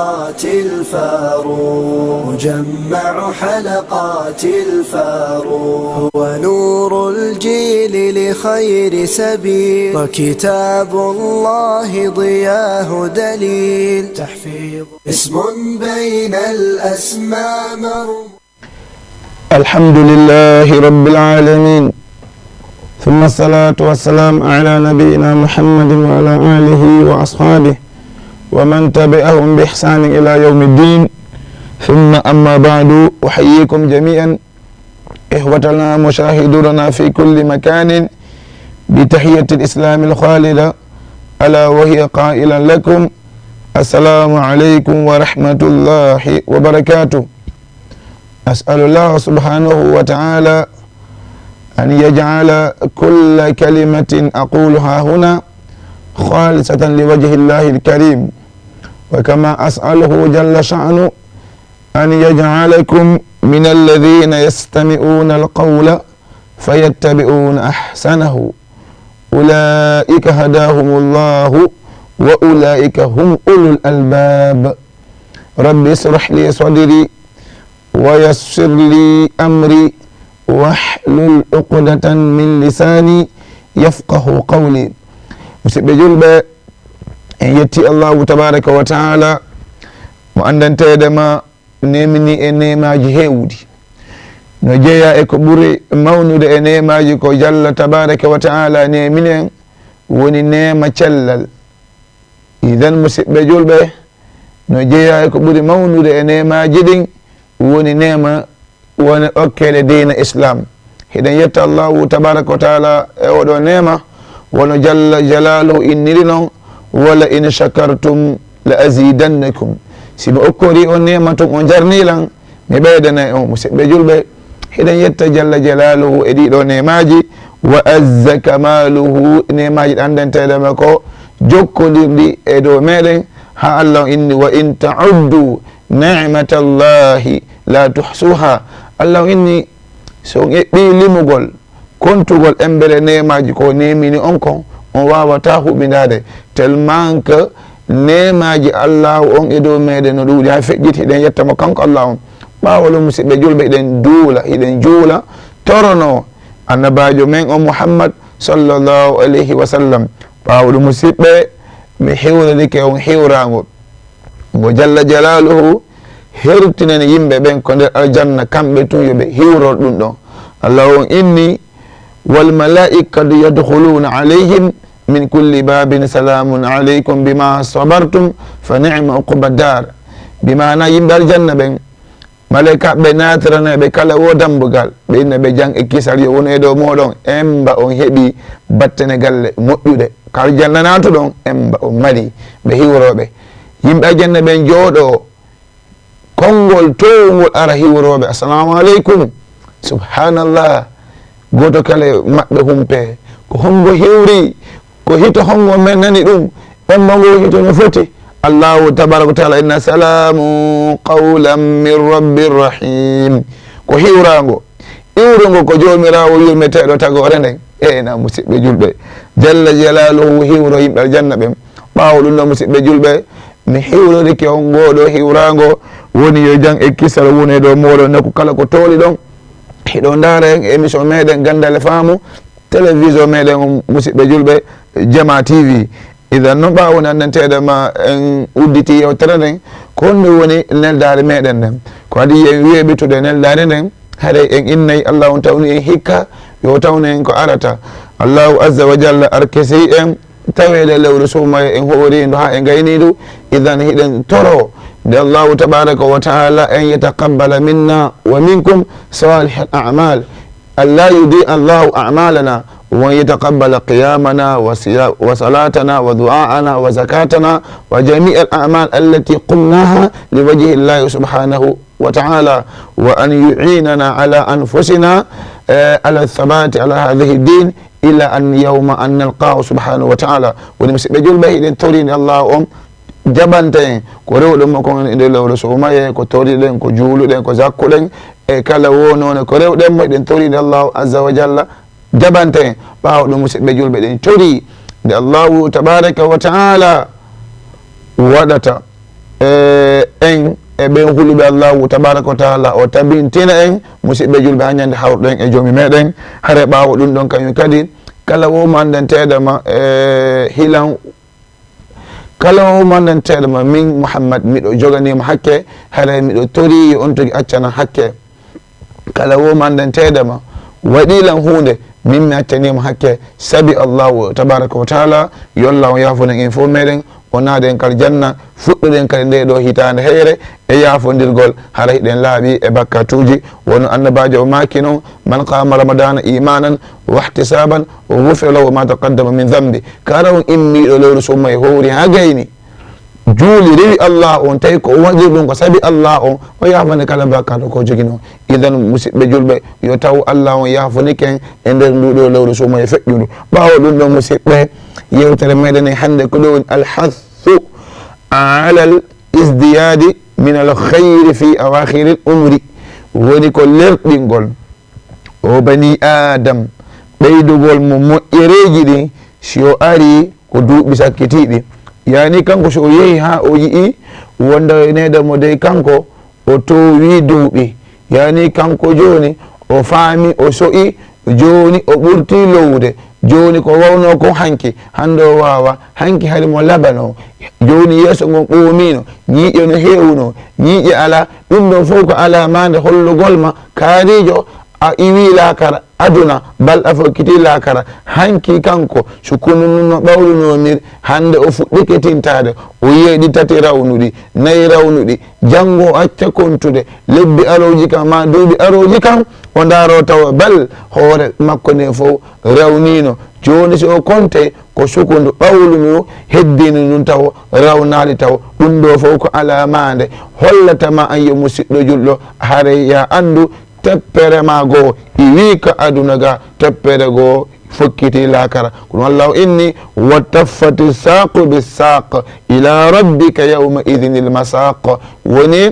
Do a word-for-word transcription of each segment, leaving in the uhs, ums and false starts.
حلقات الفاروق، مجمع حلقات الفاروق، هو نور الجيل لخير سبيل، وكتاب الله ضياه دليل، تحفيظ اسم بين الأسماء مرموق. الحمد لله رب العالمين، ثم الصلاة والسلام على نبينا محمد وعلى آله وأصحابه ومن تبعهم بإحسان إلى يوم الدين. ثم أما بعد، أحييكم جميعا إخوتنا مشاهدونا في كل مكان بتحية الإسلام الخالدة، ألا وهي قائلا لكم: السلام عليكم ورحمة الله وبركاته. أسأل الله سبحانه وتعالى أن يجعل كل كلمة أقولها هنا خالصة لوجه الله الكريم، وكما أسأله جل شأنه أن يجعلكم من الذين يستمعون القول فيتبعون أحسنه، أولئك هداهم الله وأولئك هم أولو الألباب. رب اشرح لي صدري ويسر لي أمري واحلل عقدة من لساني يفقه قولي. Musidɓe julɓe, en yetti Allahu tabaraka wa taala mo anndanteede ma neemini en neemaaji heewuɗi. No jeyaa e ko ɓuri mawnude e neemaaji ko Jalla tabaraka wa taala neemini en, woni neema cellal. Idan, musidɓe julɓe, no jeyaa e ko ɓuri mawnude e neemaaji ɗin, woni neema woni okkeede diina Islam. Hiɗen yetta Allahu tabaraka wa taala e oɗo neema, wano Jalla Jalaaluhu inniri non: "Wala in shakartum la azidannakum." Si mi okkori on neema tun, on jarni lan, mi ɓeydanay on. Musidɓe julɓe, hiɗen yetta Jalla Jalaaluhu e ɗiɗo neemaaji, wa azza kamaaluhu, neemaaji ɗi anndanteeɗe ma ko jokkondirɗi e dow meɗen, haa Allah on inni: "Wa in ta'uddu ni'matallahi la tuhsuha." Allah on inni, so on eɓɓi limugol, kontugol embere neemaaji ko neemini on kon, on waawataa huɓindaade. Tellement que neemaaji Allahu on e dow meɗen no ɗuuɗi, haa feƴƴiti hiɗen yetta mo kanko Allahu on. Ɓaawo ɗum, musidɓe julɓe, hiɗen duula, hiɗen juula, torono Annabaajo men on Muhammad sallallahu alayhi wa sallam. Ɓaawo ɗum, musidɓe, mi hiwrorike on hiwraango ngo Jalla Jalaaluhu hertinani yimɓe ɓen ko nder aljanna, kamɓe tun yo ɓe hiwror ɗum ɗon. Allah on inni: "Wal malaa'ikatu yadkhuluuna alayhim min kulli baabin, salaamun alaykum bima sabartum, fa ni'ma uqba daar." Bi maana yimɓe aljanna ɓen, malaa'ikaaɓe naatiranayɓe kala woo dambugal, ɓe inna ɓe jam e kisal yo won e dow mooɗon, emba on heɓi battane galle moƴƴuɗe. Ka aljanna naatuɗon, emba on mari ɓe hiwrooɓe. Yimɓe aljanna ɓen jooɗoo, konngol toowngol ara hiwrooɓe: "Assalamu aleykum." Subhanallah. Gooto kala e maɓɓe humpee. Ko honngo hiwri? Ko hito honngo men nani ɗum? Emba ngo hito no foti? Allahu tabaraka wa taala inna: "Salamun qawlan min rabbir rahim." Ko hiwraango. Iwrugo ko Joomiraawo yurmeteeɗo tagoore nden. Eena, musidɓe julɓe. Jalla Jalaaluhu hiwro yimɓe aljanna ɓen. Ɓaawo ɗum ɗo, musidɓe julɓe, mi hiwrorike on ngoo ɗoo hiwraango, woni yo jam e kisal won e dow mooɗon nokku kala ko toowɗon. Hiɗon ndaara en e émission meɗen Ganndal e Faamu, télévision meɗen on, musidɓe julɓe, Jamaa T V. Idan non, ɓaawo woni anndanteede ma en udditi yewtere nden, ko honɗum woni neldaare meɗen nden? Ko adii en weeɓitude neldaare nden, haray en innay Allah on tawni en hikka, yo tawnu en ko arata. Allahu azza wa jalla arkesii en taweede lewru suumaye, en hoori ndu haa en gayni ndu. Idan hiɗen toro nde Allahu tabaraka wa taala en yataqabbala minna wa minkum salihal a'mal. أن لا يضيع الله أعمالنا، وأن يتقبل قيامنا وصيا-، وصلاتنا ودعاءنا وزكاتنا وجميع الأعمال التي قمناها لوجه الله سبحانه وتعالى، وأن يعيننا على أنفسنا، آه، على الثبات على هذه الدين إلى أن يوم أن نلقاه سبحانه وتعالى. Woni, musidɓe julɓe, hiɗen torinde Allah on jaɓanta en ko rewɗen mo kon e nder lewru suumaye, ko toriɗen, ko juuluɗen, ko zakkuɗen, e kala woo noone ko rewɗen mo, eɗen torinde Allahu azza wa jalla jaɓanta en. Ɓaawo ɗum, musidɓe julɓe, eɗen torii nde Allahu tabaraka wa taala waɗata e en e ɓen huluɓe Allahu tabaraka wa taala, o tabintina en, musiɓɓe julɓe, ha ñande hawruɗen e joomi meɗen. Hare ɓaawo ɗum ɗon kañum kadi, kala wo mandanteɗama e hilan, kala wo mandanteɗama, min Muhammad, miɗo joganima hakke, hare miɗo tori yo on togi accana hakke. Kala wo mandanteɗama waɗi lan huunde, min mi accanimo hakke, sabi Allahu tabaraka wa taala, yo Allah on yaafonen en fof meɗen, o naada en kal janna, fuɗɗoɗen kadi nde ɗo hitaande heyre e yaafondirgol, hara hiɗen laaɓi e bakkatuuji. Wono annabajo o maaki non, "Man qama ramadana imanan wa ihtisaban, ghufira lahu ma taqaddama min dhanbi." Kala on immiɗo lewru sumay howri ha gayni, juuli, rewi Allah on, tawi ko o waɗiri ɗum ko sabi Allah on, o yaafane kala bakkato ko joginoo. Idan, musiɓɓe julɓe, yo taw Allah on yaafoniken e nder nduɗo lewru suumo e feƴƴundu. Ɓaawo ɗum ɗo, musiɓɓe, yewtere meɗen e hannde ko ɗo woni alhathu ala al isdiyadi min al khayri fi awakhiri al umri, woni ko lerɗingol o bani Adam, ɓeydugol mo moƴƴereeji ɗin, si o ari ko duuɓi sakkitiiɗi. Yani kanko, so o yehi haa o yi'i wonda neɗɗo mo dey kanko, o toowi duuɓi. Yani kanko jooni, o faami, o so'i, jooni o ɓurti lowde. Jooni ko wawno ko hanki, hannde o waawa, hanki hari mo labano. Jooni yeeso ngon ɓoomino, ñiiƴe no heewuno, ñiiƴe alaa. Ɗum ɗon fof ko alaa maande hollugol ma kaariijo, a iwi laakara, aduna, bal a fokkiti laakara. Hanki kanko, so kunu nun no ɓawlunomir, hannde o fuɗɗike tintaade, o yeeɗi tati rawnuɗi, nayi rawnuɗi, janngo o acca kontude, lebbi arooji kan, ma duuɓi arooji kan, o ndaaro tawa bal hoore makko nde fof rawnino. Jooni so o konte, ko sukundu ɓawlundu heddini ndun taw rawnaali taw. Ɗum ɗo fof ko alamaande hollata ma an yo musiɗɗo julɗo, haray ya anndu teppere ma goo iwi ka aduna ga, teppere goo fokkiti laakara. Kono Allahu inni, "Wa taffati saqu bi saq ila rabbika yawma idhin il masaq." Woni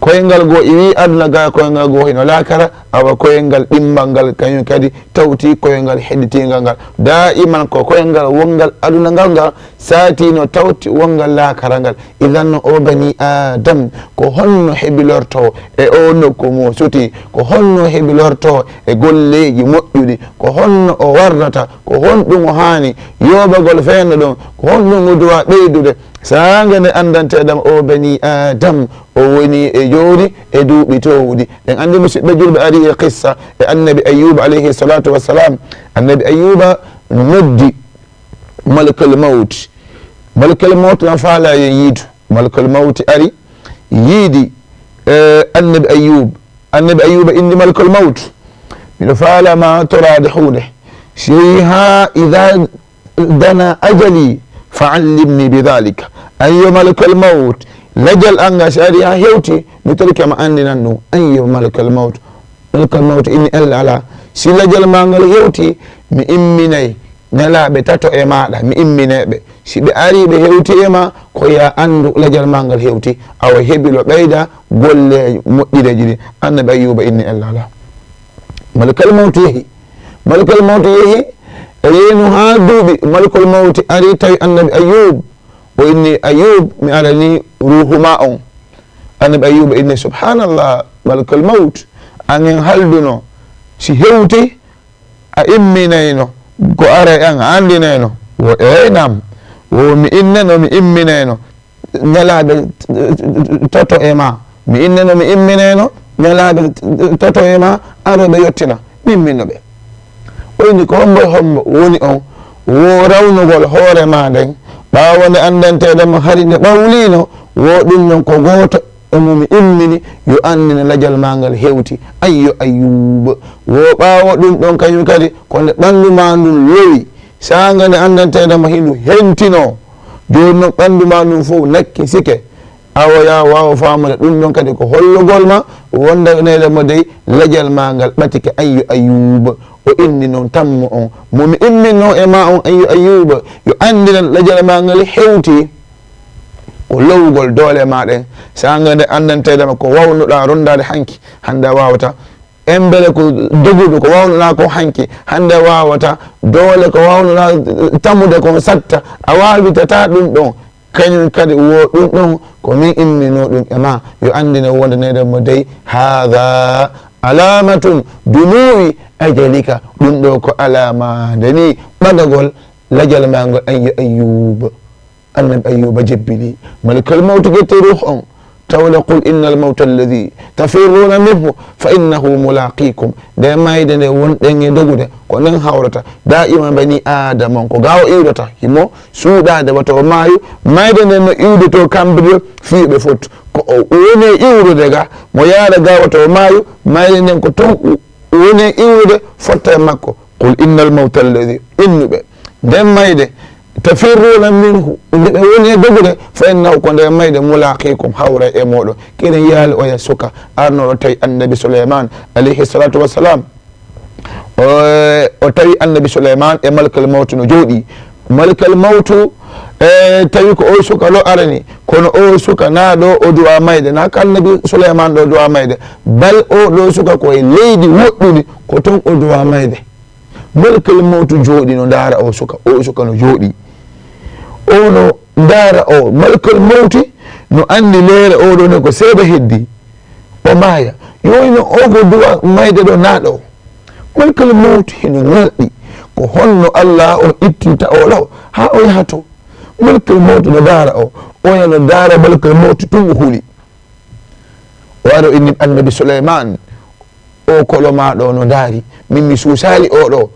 koyngal goo iwi aduna ga, koyngal goo hino laakara, awa koyngal ɗimmal ngal kañum kadi tawti koyngal heɗitingal ngal. Daiman ko koyngal wongal aduna ngal ngal saati no tawti wongal laakara ngal. Idan no o bani Adam, ko honno hebilorto e o nokku mo suti? Ko honno hebilorto e golleeji moƴƴuɗi? Ko honno o warrata? Ko honɗum o haani yoobagol feenna ɗum? Ko honɗum o duwa ɓeydude? Saanga nde anndanteɗam o bani Adam, o woni e jooni e duuɓi toowuɗi. Ɗen anndi musiɓɓe julɓe ari e qissa e annabi Ayyuba alayhi salatu wassalam. Annabi Ayyuba noddi malakal mawt. Malakal mawt na faala yo yiidu. Malakal mawt ari yiidi, eh, annabi Ayyub. Annabi Ayyuba inni malakal mawt, "Miɗo faala ma toraade huunde. Si yehi haa ida dana ajali, fa allimni bi dhalika." Ayyo malakal mawt, lajal anga si ari haa hewti, mi torike ma anndinan ɗum. Ayyo malakal mawt, malakal mawt inni, "Ella ala. Si lajal ma ngal hewti, mi imminay nelaaɓe tato e maaɗa, mi imminay ɓe. Si ɓe ari ɓe hewti e ma, ko ya anndu lajal ma ngal hewti, awa hebilo ɓeyda golle moƴƴireeji ɗin." Annabi Ayyuba inni, "Ella ala." Malakal mawt yehi. Malakal mawt yehi, e yeenu haa duuɓi, malakal mawt ari tawi annabi Ayyub. O inni, "Ayyub, mi arani ruuhu ma on." Annabi Ayyuba inni, "Subhanallah, malakal mawt, angen halduno. Si hewti, a imminayno ko ara e an, a anndinayno." Wo, "Eey, naam." Wo, "Mi inneno, mi imminayno nelaaɓe toto e ma. Mi inneno, mi imminayno nelaaɓe toto e ma, arooɓe yottina. Mi imminno ɓe." O inni, "Ko hombo e hombo woni on wo rawnugol hoore ma nden? Ɓaawo nde anndanteɗam hari nde ɓawliino, wo ɗum non ko gooto e mo mi immini yo anndine lajal ma ngal hewti." Ayyo Ayyuba, wo ɓaawo ɗum ɗon kañum kadi ko nde ɓanndu ma ndun lowi, saanga nde anndanteɗam hindu hentino. Jooni non ɓanndu ma ndun fof nakkisike. Awa ya waawa faamude ɗum ɗon kadi ko hollugol ma wonda neɗɗo mo dey lajal ma ngal ɓatike. Ayyo Ayyuba, o inni noon tammo on mo mi imminno e ma on, ayyo Ayyuba, yo anndinan lajal ma ngal hewti ko lowgol doole ma ɗen. Saanga nde anndanteɗam ko wawnuɗa rondaade hanki, hannde a waawata. Embele ko doguɗo ko wawnuɗa ko hanki, hannde a waawata. Doole ko wawnuɗa tamude kon satta, a waawitata ɗum ɗon. kañum kadi wo ɗum ɗon ko min imminoo ɗum e ma, yo anndine wondaneede mo dey, haada alaamatun dumuu'i ajalika, ɗum ɗo ko alaamaande ni ɓadagol lajal maa ngol, an ya Ayyuuba. Annabi Ayyuuba jebbili. Malakal mawtu ƴetti ruuhu on, tawde, qul inna al mawta alladi tafirruuna minhu fa innahu mulaaqiikum. Nde mayde nde wonɗen e dogude, ko nden hawrata. Daa'ima bani Aadama on, ko gaa o iwrata, himo suuɗaade wata o maayu. Mayde nden no iwde to kamɓe ɓe fii ɓe fot. Ko o woni e iwrude ga, mo yaara ga wata o maayu, mayde nden ko ton o woni e iwrude fotta e makko. Qul inna al mawta alladi, innuɓe nden mayde, tafirruuna minhu, nde ɓe woni e dogude, fa innahu, ko nde mayde, mulaaqiikum, hawra e mooɗon. Kene yaali oya suka arnoɗo tawi annabi Suleyman alayhi salatu wassalam. O, o tawi annabi Suleyman e malakal mawtu no jooɗi. Malakal mawtu, e, tawi ko o suka lo arani, kono o suka na ɗo o duwa mayde, na ko annabi Suleyman ɗo duwa mayde. Bal o ɗo suka ko e leydi woɗɗuni, ko ton o duwa mayde. Malakal mawtu jooɗi no ndaara o suka, o suka no jooɗi. O no ndaara o. Malakal mawti no anndi leere o ɗo ne ko seeɗa heddi. O maaya. Yo ino o ko duwa mayde ɗo naaɗo. Malakal mawti hino ŋalɗi. Ko honno Allah on ittinta o ɗo haa o yaha to? Malakal mawti no ndaara o. Oya no ndaara malakal mawti tun o huli. O aro inni annabi Suleyman, o kolo ma ɗo no ndaari. Min mi suusaali o ɗo.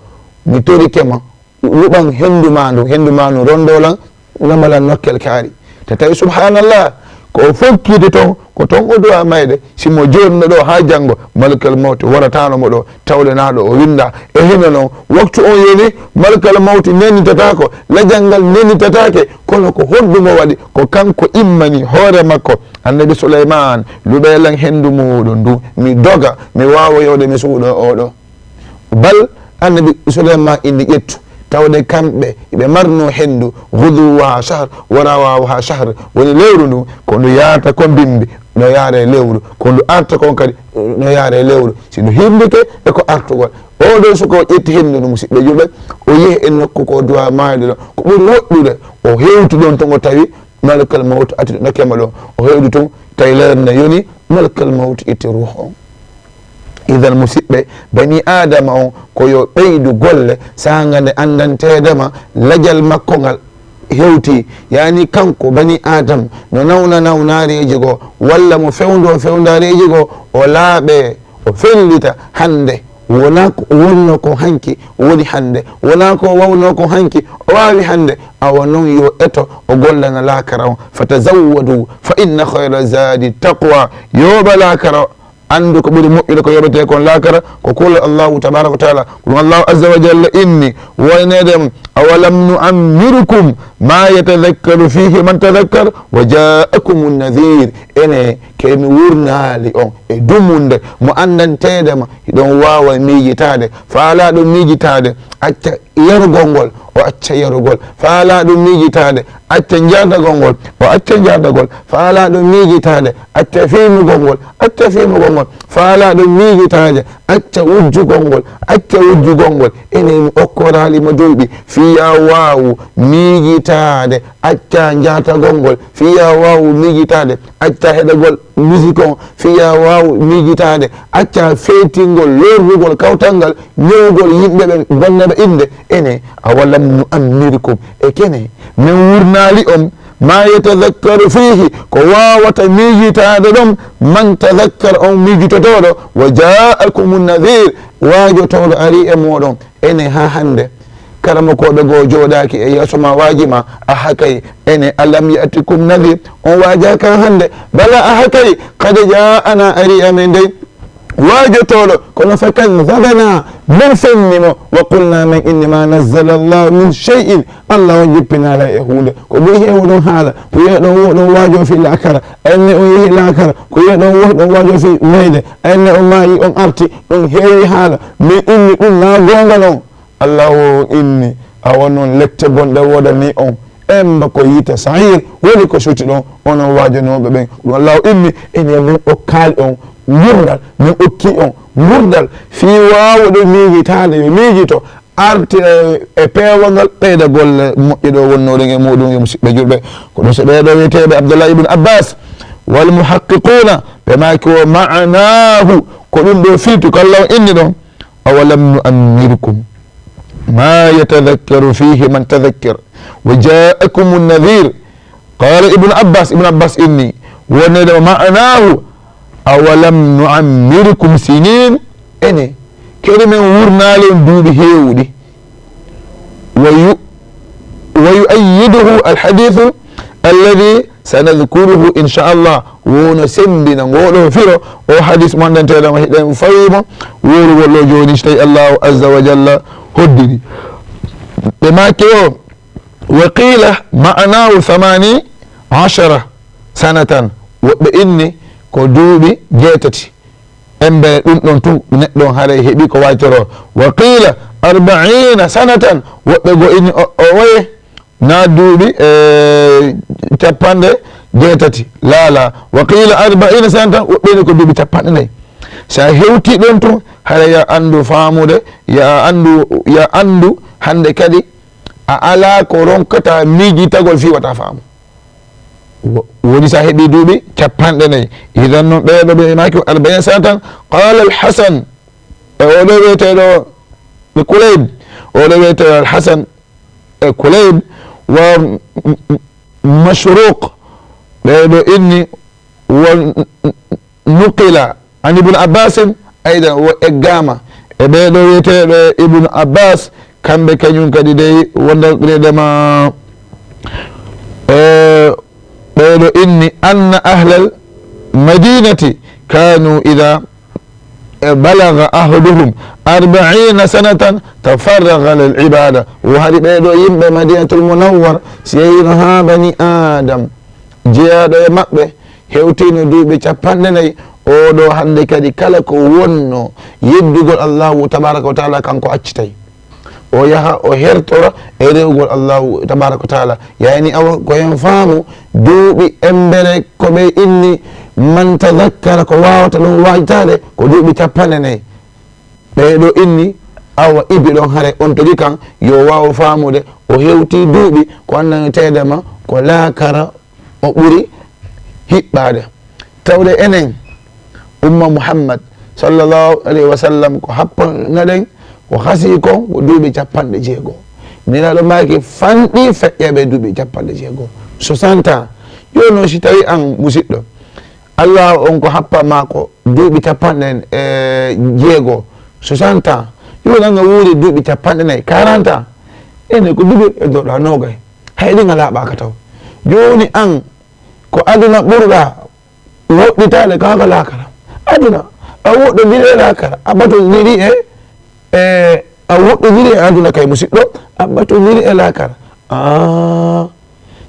Mi torike ma. Luɓan hendu ma ndu, hendu ma ndu rondolan, namalan nokkel kaari. Te tawi, subhanallah, ko o fokkiti ton, ko ton o duwa mayde, si mo jooɗno ɗo haa janngo, malakal mawti waratano mo ɗo, tawde na ɗo o winda. E hino non, waktu on yoni, malakal mawti nenitataako, lajal ngal nenitataake, kono ko honɗum o waɗi, ko kanko immani hoore makko. Annabi Suleyman, luɓe lan hendu muɗum ndu, mi doga, mi waawa yawde mi suuɗo o ɗo. Bal annabi Suleyman inni ƴettu, tawde kamɓe ɓe marno hendu, ghuduwwaha shahr, wa rawaha shahr, woni lewru ndu, ko ndu yaata ko mbimbi, no yaare lewru, ko ndu arta kon kadi, no yaare lewru, si ndu hirndike e ko artugol. O ɗo suka o ƴetti hendu ndu, musiɓɓe julɓe, o yehi e nokku ko duwa mayde ɗo, ko ɓuri woɗɗude, o hewti ɗon to ngo tawi, malakal mawtu ati ɗo kema ɗo, o hewdi tun, tawi leyre nde yoni, malakal mawtu itti ruuhu on. Idan musiɓɓe, bani Aadama on, ko yo ɓeydu golle, saanga nde anndanteede ma, lajal makko ngal hewti, yani kanko bani Aadama, no nawna nawnareeji goo, walla mo fewndo fewndareeji goo, o laaɓe, o fellita hannde. Wonaa ko wonno ko hanki woni hannde. Wonaa ko wawno ko hanki o waawi hannde. Awa non yo eto o gollana laakara on. Fatazawwadu fa inna khayra zadi taqwa. Yoɓa laakara, anndu ko ɓuri moƴƴude ko yoɓetee kon laakara, ko kulol Allahu tabaraka wa taala. Ko ɗum Allahu azza wa jalla inni, wonanede, awalam nu'ammirkum ma yatadhakkaru fihi man tadhakkar wa ja'akumun nadhir. Ene ke mi wurnaali on e dumunde mo anndanteede ma, hiɗon waawa miijitaade. Faalaaɗo miijitaade, acca yarugol ngol, o acca yarugol. Faalaaɗo miijitaade, acca njaadagol ngol, o acca njaadagol. Faalaaɗo miijitaade, acca fiimugol ngol, acca fiimugol ngol. Faalaaɗo miijitaade, acca wujjugol ngol, acca wujjugol ngol. Enen mi okkoraali mo duuɓi fii yo a waawu miijitaade, acca njaatagol ngol, fii yo a waawu miijitaade, acca heɗagol musique on, fii yo a waawu miijitaade, acca feytingol, lorrugol kawtal ngal, ñewugol yimɓe ɓen, bonnaɓe innde. Ene, awalam nu'ammirkum, e kene, min wurnaali on, ma yatadhakkaru fihi, ko waawata miijitaade ɗon, man tadhakkar, on miijitotooɗo, wa ja'akumun nadhir, waajotooɗo ari e mooɗon. Ene haa hannde, karamokooɗo goo jooɗaaki e yeeso ma waaji ma, aha kay, ene alam ya'tikum nadhir, on waajaaka hannde, bala aha kay, qad ja'ana, ari amen dey, waajotooɗo, kono fakazzabna, min fenni mo, wa qulna, min inni ma nazzala Allahu min shay'in, Allah on jippinaali e huunde, ko ɓuri heewuɗon haala, ko wi'eɗon wo ɗon waajo fii laakara, enne on yehi laakara, ko wi'eɗon wo ɗon waajo fii mayde, enne on maayi on arti, ɗum heewi haala, min inni ɗum na goonga non. Allahu o inni, awa non lepte bonɗe woodanii on, emba ko yiite sa'ir woni ko suti ɗon, onon waajanooɓe ɓen. Ɗum Allahu inni, enen min okkaali on ngurndan, min okki on ngurndan fii waawuɗo miijitaade, yo miijito, arti e, e peewal ngal, ɓeyda golle moƴƴe ɗo wonnooɗen e muɗum, yo musidɓe julɓe. Ko ɗum so ɓeeɗo wiyeteeɓe Abdullah ibn Abbas, wal muhaqqiquna, ɓe maaki o ma'anahu, ko ɗum ɗo filtu, kala on inni ɗon, awalam nu'ammirkum ma yatadhakkaru fihi man tadhakkar wa ja'akumun nadhir. Qala Ibn Abbas, Ibn Abbas inni, wonde ɗo ma'anahu, awalam nu'ammirkum sinin, ene, kadi men wurnaali on duuɓi heewuɗi. Wa yu-, wa yu'ayyiduhu alhadithu alladhi sanadhkuruhu inchallah, wono semmbina ngoɗo firo, o hadis mo anndanteɗo mo hiɗen fawimo, worugol ɗo jooni, so tawi Allahu azza wa jalla hoddiri. Ɓe maaki o, wa qila ma'anahu thamani ashara sanatan, woɓɓe inni ko duuɓi jeetati. Embe ɗum ɗon tun neɗɗo on haray heɓi ko waytoro. Wa qila arba'ina sanatan, woɓɓe go inni o, o waye na duuɓi, e, capanɗe jeetati. Laala. Wa qila arba'ina sanatan, woɓɓe inni ko duuɓi capanɗe nayi. Sa hewti ɗon tun, haray ya anndu faamude, ya anndu, ya anndu hande kadi a alaa ko ronkata miijitagol fii wata faamu. Wo-, woni sa heɓi duuɓi capanɗe nayi. Idan non ɓeeɗo ɓe maaki arba'ina sanatan, qala al-Hasan, e oɗo wiyeteeɗo Kulayb, oɗo wiyeteeɗo al-Hasan e Kulayb, wa m-, m-, Mashruq, ɓeeɗo inni, wa n-, n-, nuqila an Ibn Abbasin, aydan, wo eggama e ɓeeɗo wiyeteeɓe Ibn Abbas, kamɓe kañum kadi dey wondarɗireede ma, e ɓeeɗo inni, anna ahlal madinati kanu ida balaga ahaduhum arba'ina sanatan tafarraga lil ibada. Wo hari ɓeeɗo yimɓe Madinatul Munawwar, si yehino haa bani Adam, jeyaaɗo e maɓɓe, hewtino duuɓi capanɗe nayi, oɗo hannde kadi kala ko wonno yeddugol Allahu tabaraka wa taala kanko accitay. O yaha, o hertora e rewugol Allahu tabaraka wa taala. Yani awa ko hen faamu duuɓi embere ko ɓe inni man tadakkara ko waawata ɗum waajtaade ko duuɓi capanɗe nayi. Ɓeeɗo inni awa ibi ɗon hare on tagi kan yo waaw faamude o hewti duuɓi ko anndanteede ma ko laakara o ɓuri hiɓɓaade. Tawde enen, umma Muhammad sallallahu alayhi wa sallam, ko happanaɗen, ko hasi kon, ko duuɓi capanɗe jeego. Nelaaɗo maaki fanɗi feƴƴaɓe duuɓi capanɗe jeego. Soixante ans. Jooni noon, si tawi an, musiɗɗo, Allah on ko happa ma ko duuɓi capanɗe e jeego, soixante ans. Jooni an a wuuri duuɓi capanɗe nayi, quarante ans. Ene ko duuɓi e dow ɗa noogay. Hay ɗin a laaɓaaka taw. Jooni an, ko aduna ɓurɗa woɗɗitaade kaa ko laakara. Aduna, a woɗɗondiri e laakara, a batondiri e, e, a woɗɗondiri e aduna kay, musiɗɗo, a batondiri e laakara. Ah,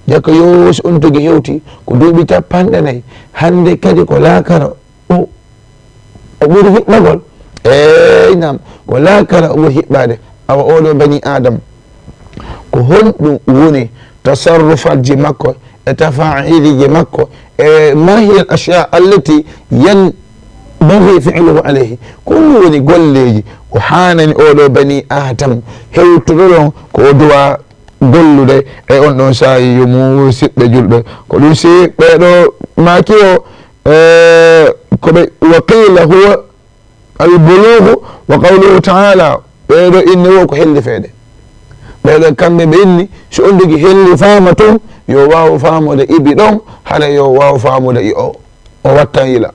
jaka yo si on tigi hewti ko duuɓi capanɗe nayi, hannde kadi ko laakara o, o ɓuri hiɓɓagol. Eey, naam, ko laakara o ɓuri hiɓɓaade. Awa oɗo bani Adam, ko honɗum woni tasarrufatji makko e tafaa'iliji makko, e ma hiya al ashya allati yanbaghi fi'luhu alayhi? Ko ɗum woni golleeji ko haanani oɗo bani Adam hewtuɗo ɗon ko o duwa gollude e on ɗon saa'i, yo musiɓɓe julɓe? Ko ɗum si ɓeeɗo maaki o, e, ko ɓe, wa qila huwa al-bulughu wa qawluhu ta'ala, ɓeeɗo inni wo ko hellifeede. Ɓeeɗo kamɓe ɓe inni, si on tigi hellifaama tun, yo waaw faamude ibi ɗon, hara yo waaw faamude i o, o wattan yila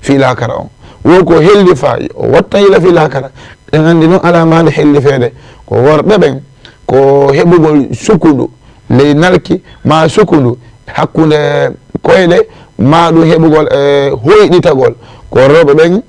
fii laakara on. Wo ko hellifa, o wattan yila fii laakara. Ɗen anndi non alaa maande hellifeede. Ko worɓe ɓen, ko heɓugol sukundu ley nalki, maa sukundu hakkunde koyɗe, maa ɗum heɓugol e hoyɗitagol. Ko rewɓe ɓen,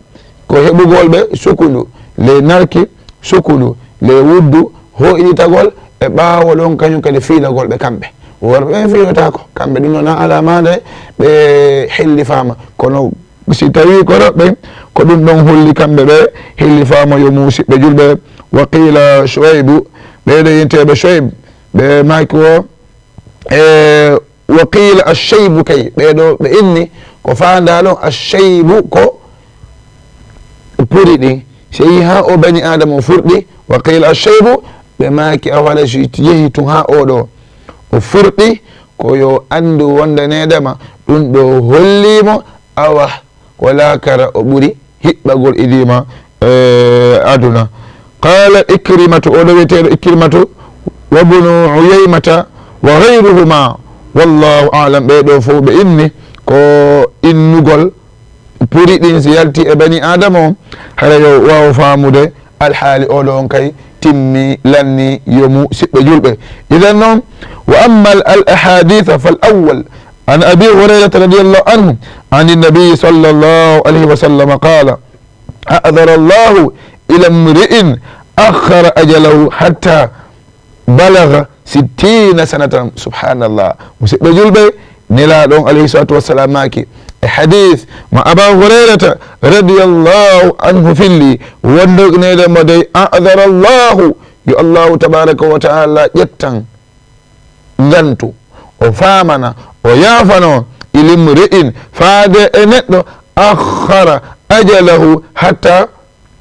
ko heɓugol ɓe sukundu ley nalki, sukundu ley wuddu, hoyɗitagol e ɓaawo ɗon, kañum kadi fiilagol ɓe kamɓe. Worɓe ɓen fiilotaako, kamɓe ɗum noon alaa maande ɓe hellifaama. Kono si tawii ko rewɓe ɓen, ko ɗum ɗon holli kamɓe ɓe hellifaama, yo musiɓɓe julɓe. Wa qila Shuaybu, ɓeeɗo yenteeɓe Shuayb, ɓe maaki o, e wa qila ashaybu, kay ɓeeɗo ɓe inni ko faandaa ɗon ashaybu ko puri ɗin. Si yii haa o bani Aadama o furɗi, Wa qila ashaybu, ɓe maaki a wala si yehi tun haa oo ɗoo. O furɗi ko yo anndu wonde needema ɗum ɗo holliimo awa ko laakara o ɓuri hiɓɓagol idiima e aduna. Qala Ikrimatu, o ɗo wiyeteeɗo Ikrimatu, wa bnu Uyaymata wa ghayruhuma, wallahu a'lam, ɓee ɗoo fof ɓe inni ko innugol puri ɗin si yalti e bani Adama on, hara yo waawo faamude alhaali oo ɗoo on kay timmi, lanni, yo musiɓɓe julɓe. Idan non, wa amma al ahaditha fal awwal, an Abi Hurayrata radiyallahu anhu, an nabi sallallahu alayhi wa sallam qala, a'dhara Allahu ila imri'in akhkhara ajalahu hatta balagha sittina sanatan. Subhanallah. Musiɓɓe julɓe, Nelaaɗo on alayhi salatu wassalam maaki e hadith ma Aba Hurayrata radiyallahu anhu filli, wonde neede mo dey, a'dhara Allahu, yo Allahu tabaraka wa ta'ala ƴettan ngantu, o faamana, o yaafano, ilimri'in, faade e neɗɗo, akhkhara ajalahu hatta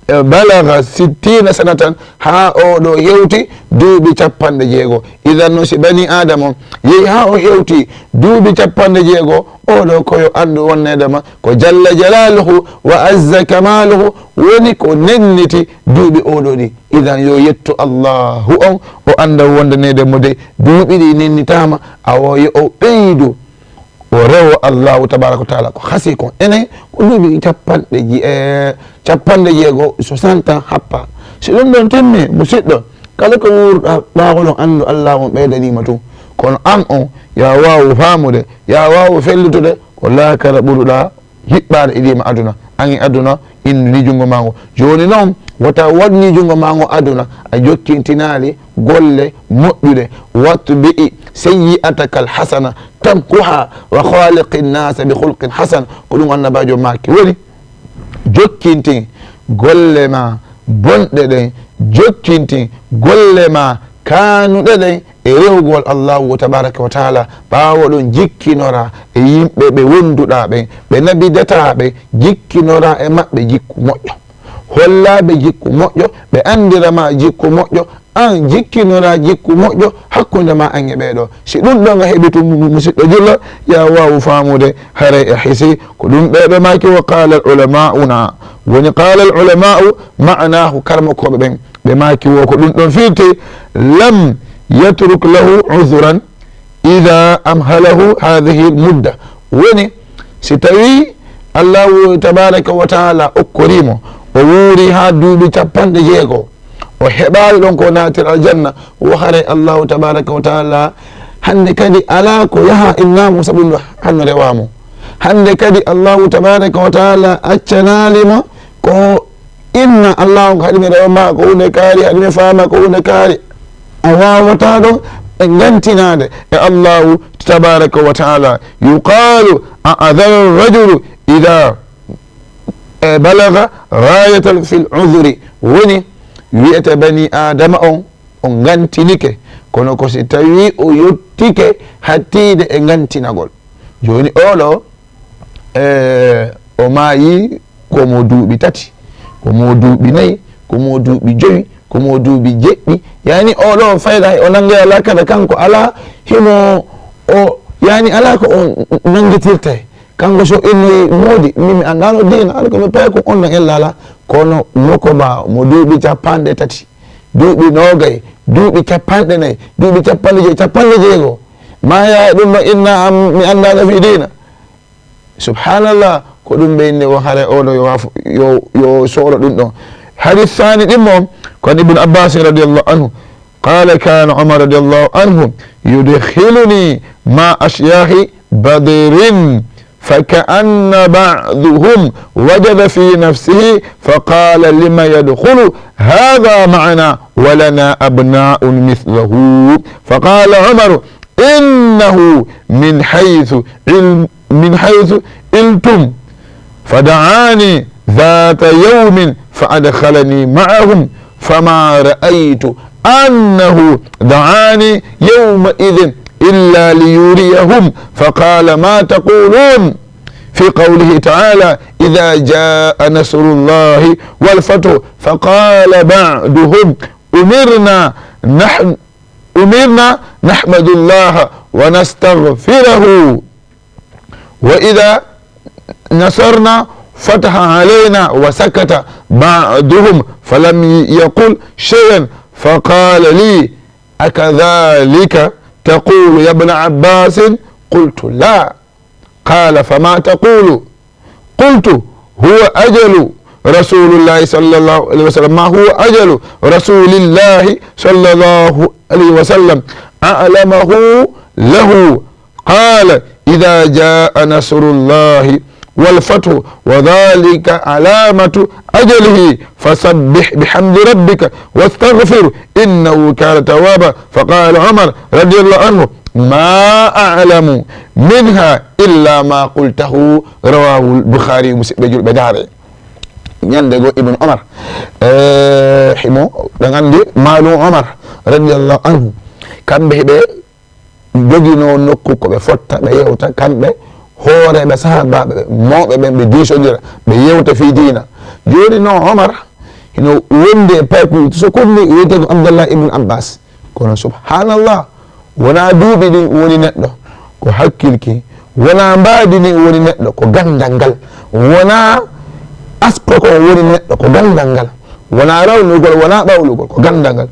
e balagha sittina sanatan, haa oo ɗoo hewti duuɓi capanɗe jeego. Idan non, si bani Adama on yehi haa o hewti duuɓi capanɗe jeego, oo ɗoo ko yo anndu wonneede ma ko jalla jalaluhu wa azza kamaluhu woni ko nenniti duuɓi oo ɗoo ɗi. Idan yo yettu Allahu on, o annda wonde neede mo de duuɓi ɗi nennitaama, awo yo o ɓeydu o rewo Allahu tabaraka wa taala ko hasi kon. Enen ko duuɓi capanɗe ji-, e, capanɗe jeego, soixante ans happa. Si ɗum ɗon timmi, musiɗɗo, kala ko wuurɗa ɓaawo ɗon, anndu Allahu on ɓeydaniima tun. Kono an on, ya waawu faamude, ya waawu fellitude, ko laakara ɓuruɗa hiɓɓaade idiima aduna. An e aduna, inni junngo maa ngo. Jooni noon, wota waɗ ni junngo maa ngo aduna, a jokkintinaali golle moƴƴuɗe. Watbi'i sayyi'atakal hasana tamhuha wa khaliqin nasa bi khulqin hasan. Ko ɗum Annabaajo maaki woni, jokkintin golle ma bonɗe ɗen, jokkintin golle ma kaanuɗe ɗen e rewugol Allahu tabaraka wa taala. Ɓaawo ɗon, jikkinora e yimɓe ɓe wonduɗa ɓen, ɓe nabidataa ɓen, jikkinora e maɓɓe jikku moƴƴo. Hollaa ɓe jikku moƴƴo, ɓe andira ma jikku moƴƴo, an jikkinora jikku moƴƴo hakkunde ma an e ɓee ɗoo. Si ɗum ɗon a heɓi tun, mu-, musiɗɗo jullo, ya waawu faamude haray e hisi ko ɗum ɓee ɗoo maaki. Wa qala al ulama'una, woni qala al ulama'u ma'nahu, karmokooɓe ɓen ɓe maaki wo ko ɗum ɗon firti, lam yatruk lahu udhran idha amhalahu hadhihi al mudda. Woni, si tawi Allahu tabaraka wa taala okkorimo, o wuuri haa duuɓi capanɗe jeego, o heɓaali ɗon ko naatir aljanna, wo haray Allahu tabaraka wa taala hannde kadi alaa ko yaha innamo sabu ɗum hanno rewamo. Hannde kadi Allahu tabaraka wa taala accanaali mo ko inna Allahu ko haɗi mi rewa ma ko hunde kaari, haɗi mi faama ko hunde kaari. A waawataa ɗon e ngantinaade e Allahu tabaraka wa taala. Yuqalu a'dhara rajulu idha, e, balagha ghayatan fil udhri. Woni wi'ete bani Adama on, o ngantinike, kono ko si tawi o yottike hattiide e ngantinagol. Jooni oo ɗoo, e, o maayi ko mo duuɓi tati, ko mo duuɓi nayi, ko mo duuɓi jowi, ko mo duuɓi jeɗɗi. Yani oo ɗoo fayda o nannge alaa kada kanko alaa himo o, yani alaa ko o nanngitirta. Kanko so inni moodi, min mi anndaano diina, ala ko mi payi ko on ɗon ella alaa. Kono moko ma mo duuɓi capanɗe tati, duuɓi noogay, duuɓi capanɗe nayi, duuɓi capanɗe jeego, capanɗe jeego. Ma yaa e ɗum no inna am mi anndaano fii diina. Subhanallah, ko ɗum ɓe inni wo hare oo ɗoo yo waaf-, yo, yo soolo ɗum ɗon. Hadis saani ɗimmo on, kon Ibn Abbas radiyallahu anhu. قال كان عمر رضي الله عنه يدخلني مع أشياخ بدر فكأن بعضهم وجد في نفسه فقال لم يدخل هذا معنا ولنا أبناء مثله. فقال عمر إنه من حيث علم، من حيث علتم. فدعاني ذات يوم فأدخلني معهم، فما رأيت أنه دعاني يومئذ إلا ليريهم، فقال ما تقولون في قوله تعالى إذا جاء نصر الله والفتح؟ فقال بعضهم أمرنا نحن أمرنا نحمد الله ونستغفره، وإذا نصرنا فتح علينا، وسكت بعضهم فلم يقل شيئا، فقال لي: أكذلك تقول يا ابن عباس؟ قلت: لا. قال: فما تقول؟ قلت: هو أجل رسول الله صلى الله عليه وسلم، ما هو أجل رسول الله صلى الله عليه وسلم أعلمه له؟ قال: إذا جاء نصر الله والفتح، وذلك علامة أجله، فسبح بحمد ربك واستغفره إنه كان توابا. فقال عمر رضي الله عنه: ما أعلم منها إلا ما قلته. رواه البخاري. Musidɓe julɓe, ndaaree. Ñande goo Ibn Omar, eh, himo, ɗen anndi maalu Omar radiyallahu anhu, kamɓe hiɓe joginoo nokku ko ɓe fotta, ɓe yewta, kamɓe hooreeɓe sahaabaaɓe ɓe, mawɓe ɓen, ɓe diisondira, ɓe yewta fii diina. Jooni non Omar hino wondi e paykuuji, so kunni wiyetee ko Abdallah ibn Abbas. Kono subhanallah, wonaa duuɓi ɗin woni neɗɗo, ko hakkil ki, wonaa mbaadi ndin woni neɗɗo, ko ganndal ngal, wonaa aspect kon woni neɗɗo, ko ganndal ngal, wonaa rawnugol, wonaa ɓawlugol, ko ganndal ngal.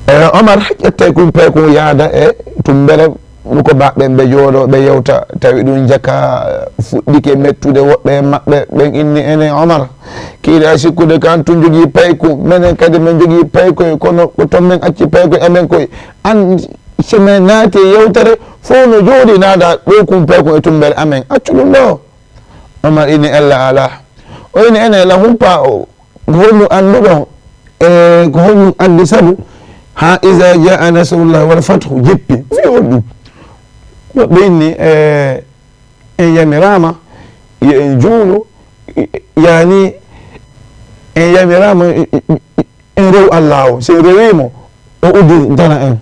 E, Omar ƴettay kun paykun yaada e tumbere, ɗum ko baɓɓe ɓe jooɗo, ɓe yewta, tawi ɗum jaka fuɗɗike mettude, woɓɓe e maɓɓe ɓen inni: "Enen Omar, kiiɗa sikkude ko an tun jogii payku, menen kadi men jogii paykoy, kono ko ton men acci paykoy amen koy. An, si men naati e yewtere, fof no jooɗi naada ɗo kun paykun e tumbere amen. Accu ɗum ɗo." Omar inni: "Ella alaa." O inni: "Enen la humpa o, ko honɗum annduɗon, e ko honɗum addi sabu ha iza jaa nasrullahi wal fathu jippi? Fii honɗum?" Woɓɓe inni: "E, en yamiraama yo en juulu, yani en yamiraama en rew Allah o, si en rewii mo, o udditana en."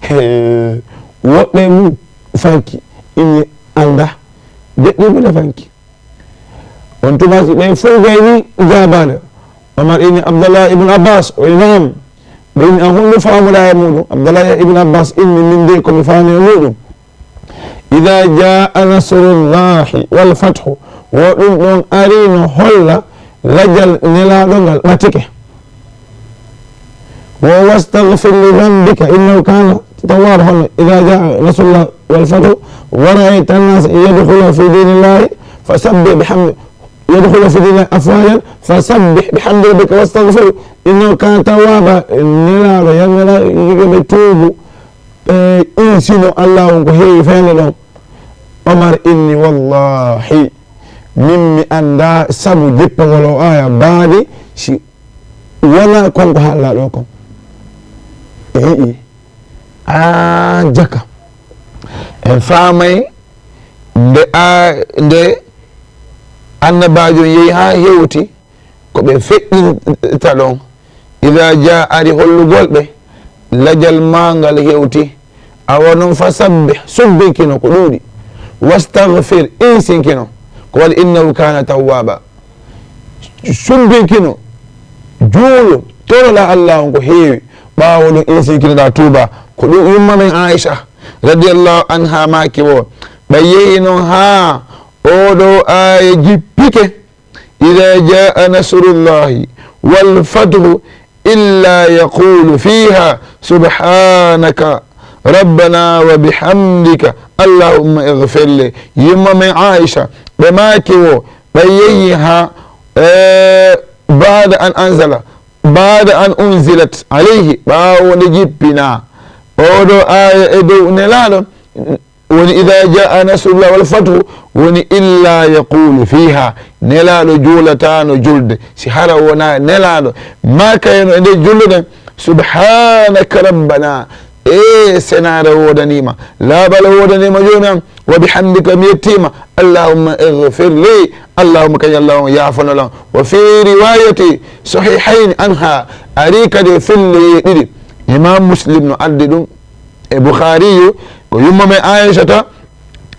He, woɓɓe mum fanki, inni: "Annda, deƴƴi mum fanki." On tuma si ɓe fof gayni jaabaade, Omar inni Abdallah ibn Abbas, o inni: "Naam." Ɓe inni: "A honɗum faamuɗaa e muɗum?" Abdallah ibn Abbas inni: "Min de ko mi faami e muɗum, iza jaa nasrullahi wal fathu, wo ɗum ɗon ari no holla lajal Nelaaɗo ngal ɓatike. Wo wastaghfir li dhanbika innahu kana tawwaba, hono iza jaa nasrullah wal fathu wa ra'ayta an-nasa yadkhuluna fi dinillahi fasabbih bihamdi, yadkhuluna fi dinillahi afwajan fasabbih bihamdi rabbika wastaghfirhu innahu kana tawwaba." Nelaaɗo, yamira yimɓe ɓe tuubu, ɓe insino Allah on ko heewi feende ɗon. Omar inni: "Wallahi, min mi annda sabu jippagol o aya baadi si wona kon ko haalla ɗo kon." E yi'i, a jaka. En faamay nde a, nde annabaajo yehi haa hewti ko ɓe feƴƴinta ɗon. Iza jaa ari hollugol ɓe lajal maa ngal hewti. Awa non fasabbih, subbinkino ko ɗuuɗi. Wastaghfir, insinkino ko waɗi, innahu kana tawwaba. Subbinkino, juulu, toroɗa Allah on ko heewi. Ɓaawo ɗum insinkinoɗa tuuba. Ko ɗum yumma men Aisha radiyallahu anha maaki wo, ɓe yehi non haa oɗo aaya jippike. Iza jaa nasrullahi wal fathu illa yaqulu fiha subhanaka rabbana wa bihamdika allahumma ighfir li. Yumma men Aisha, ɓe maaki wo, ɓe yehi ha, e, ba'da an anzala, ba'da an unzilat alayhi, ɓaawo nde jippina oɗo aya e dow Nelaaɗo, woni iza jaa nasrullah wal fathu, woni illa yaqulu fiha, Nelaaɗo juulatano julde si hara wona Nelaaɗo maakayno e nder julde nden, subhanaka rabbana, e senaare woodanima, laaɓal woodanima joomi am, wa bihamdika, mi yettima, allahumma ighfir li, allahumma kañ Allah on yaafanolam. Wa fi riwayati sahihayni anha, ari kadi e filleye ɗiɗi, imam Muslim no addi ɗum, e Bukhariyu, ko yumma men Aishata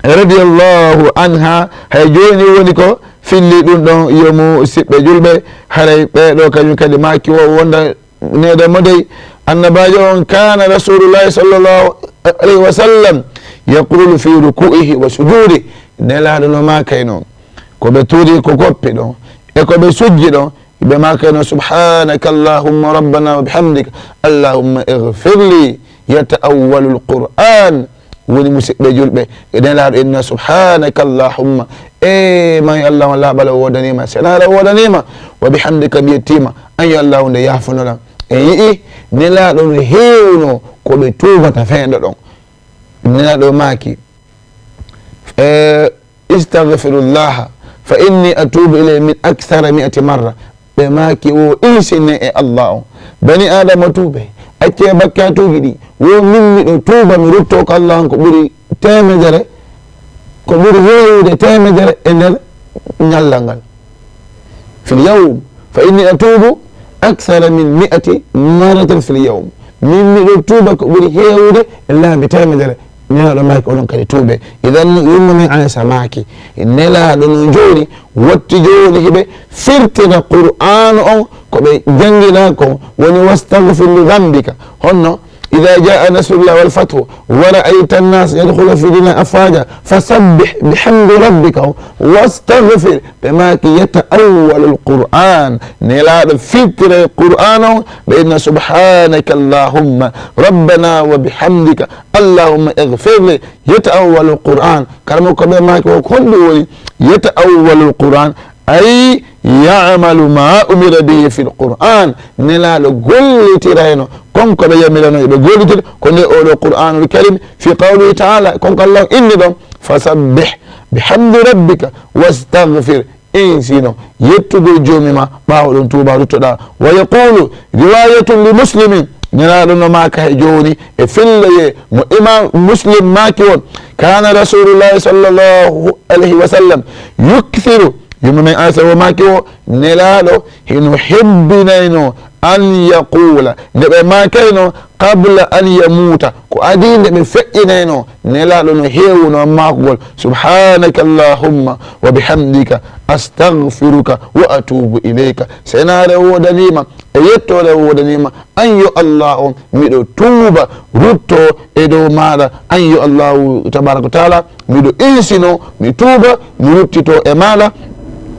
radiyallahu anha, hay joni woni ko filli ɗum ɗon, yo musiɓɓe julɓe, haray ɓeɗo kañum kadi maaki wo wonda Needa mo dey, annabaajo on, kana Rasulullahi sallallahu alayhi wa sallam yaqulu fi ruku'ihi wa sujudi. Nelaaɗo no maakayno, ko ɓe tuuri ko koppi ɗon, e ko ɓe sujji ɗon, ɓe maakayno, "Subhanaka Allahumma rabbana wa bihamdika, Allahumma ighfir li." Yata'awwalu al-Qur'an. Woni musidɓe julɓe, e Nelaaɗo inna, "Subhanaka Allahumma." E man yo Allah on laaɓal o woodaniima, senaare o woodaniima, "wa bihamdika" mi yettiima, an yo Allah nde yaafonoɗam. E yi'i, Nelaaɗo no heewno ko ɓe tuubata feendo ɗon. Nelaaɗo maaki, e, "Istagfirullaha fa inni atubu ilayhi min akthara mi'ati marra." Ɓe maaki, "Wo insine e Allah on. Bani Adama tuube, accee bakkatuuji ɗi. Wo min miɗo tuuba, mi rutto ko Allah on ko ɓuri teemedere, ko ɓuri heewude teemedere e nder ñallal ngal." Fil yawm, fa inni atubu akthara min mi'ati marratin fil yawm. Min miɗo tuuba ko ɓuri heewude e laabi teemedere. Nelaaɗo maaki, "Onon kadi tuube." Idan, yumma men Aisha maaki, Nelaaɗo no jooni, wotti jooni hiɓe firtira Qur'aanu on, ko ɓe jannginaa ko woni, "Wastagfir li dhanbika." Honno, "Idha jaa nasrullah wal fathu wa ra'ayta an-nas yadkhulu fi dinillahi afwaja, fasabbih bihamdi rabbika wastagfir." Ɓe maaki, "Yata'awwalu al-Qur'an." Nelaaɗo firtira Qur'aan on, ɓe inna, "Subhanaka Allahumma rabbana wa bihamdika, Allahumma ighfir li." Yata'awwalu al-Qur'an. Kala mo ko ɓe maaki o, ko honɗum woni yata'awwalu al-Qur'an? Ay ya'malu ma umira bihi fil Qur'an. Nelaaɗo gollitirayno kon ko ɓe yamirano ɓe gollitira, ko nde oɗo Qur'anul Karim, fi qawlihi ta'ala, kon ko Allah inni ɗon, "Fasabbih bihamdi rabbika wastaghfir." Insino yettugol Joomi ma, ɓaawo ɗon tuuba ruttoɗa. Wa yaqulu, riwayatun li Muslimin, Nelaaɗo no maaka he jooni e filleye mo Imam Muslim maaki won, kana Rasulullahi sallallahu alayhi wa sallam yukthiru, yumma men Aisha o maaki o, Nelaaɗo hino hebbinayno an yaqula, nde ɓe maakayno, qabla an yamuuta, ko adii nde ɓe feƴƴinayno, Nelaaɗo no heewuno maakugol, "Subhanaka Allahumma wa bihamdika, astaghfiruka wa atubu ilayka." Senaare woodaniima, e yettoore woodaniima, an yo Allah on, miɗo tuuba, rutto e dow maaɗa, an yo Allahu tabaraka wa taala, miɗo insino, mi tuuba, mi ruttito e maaɗa,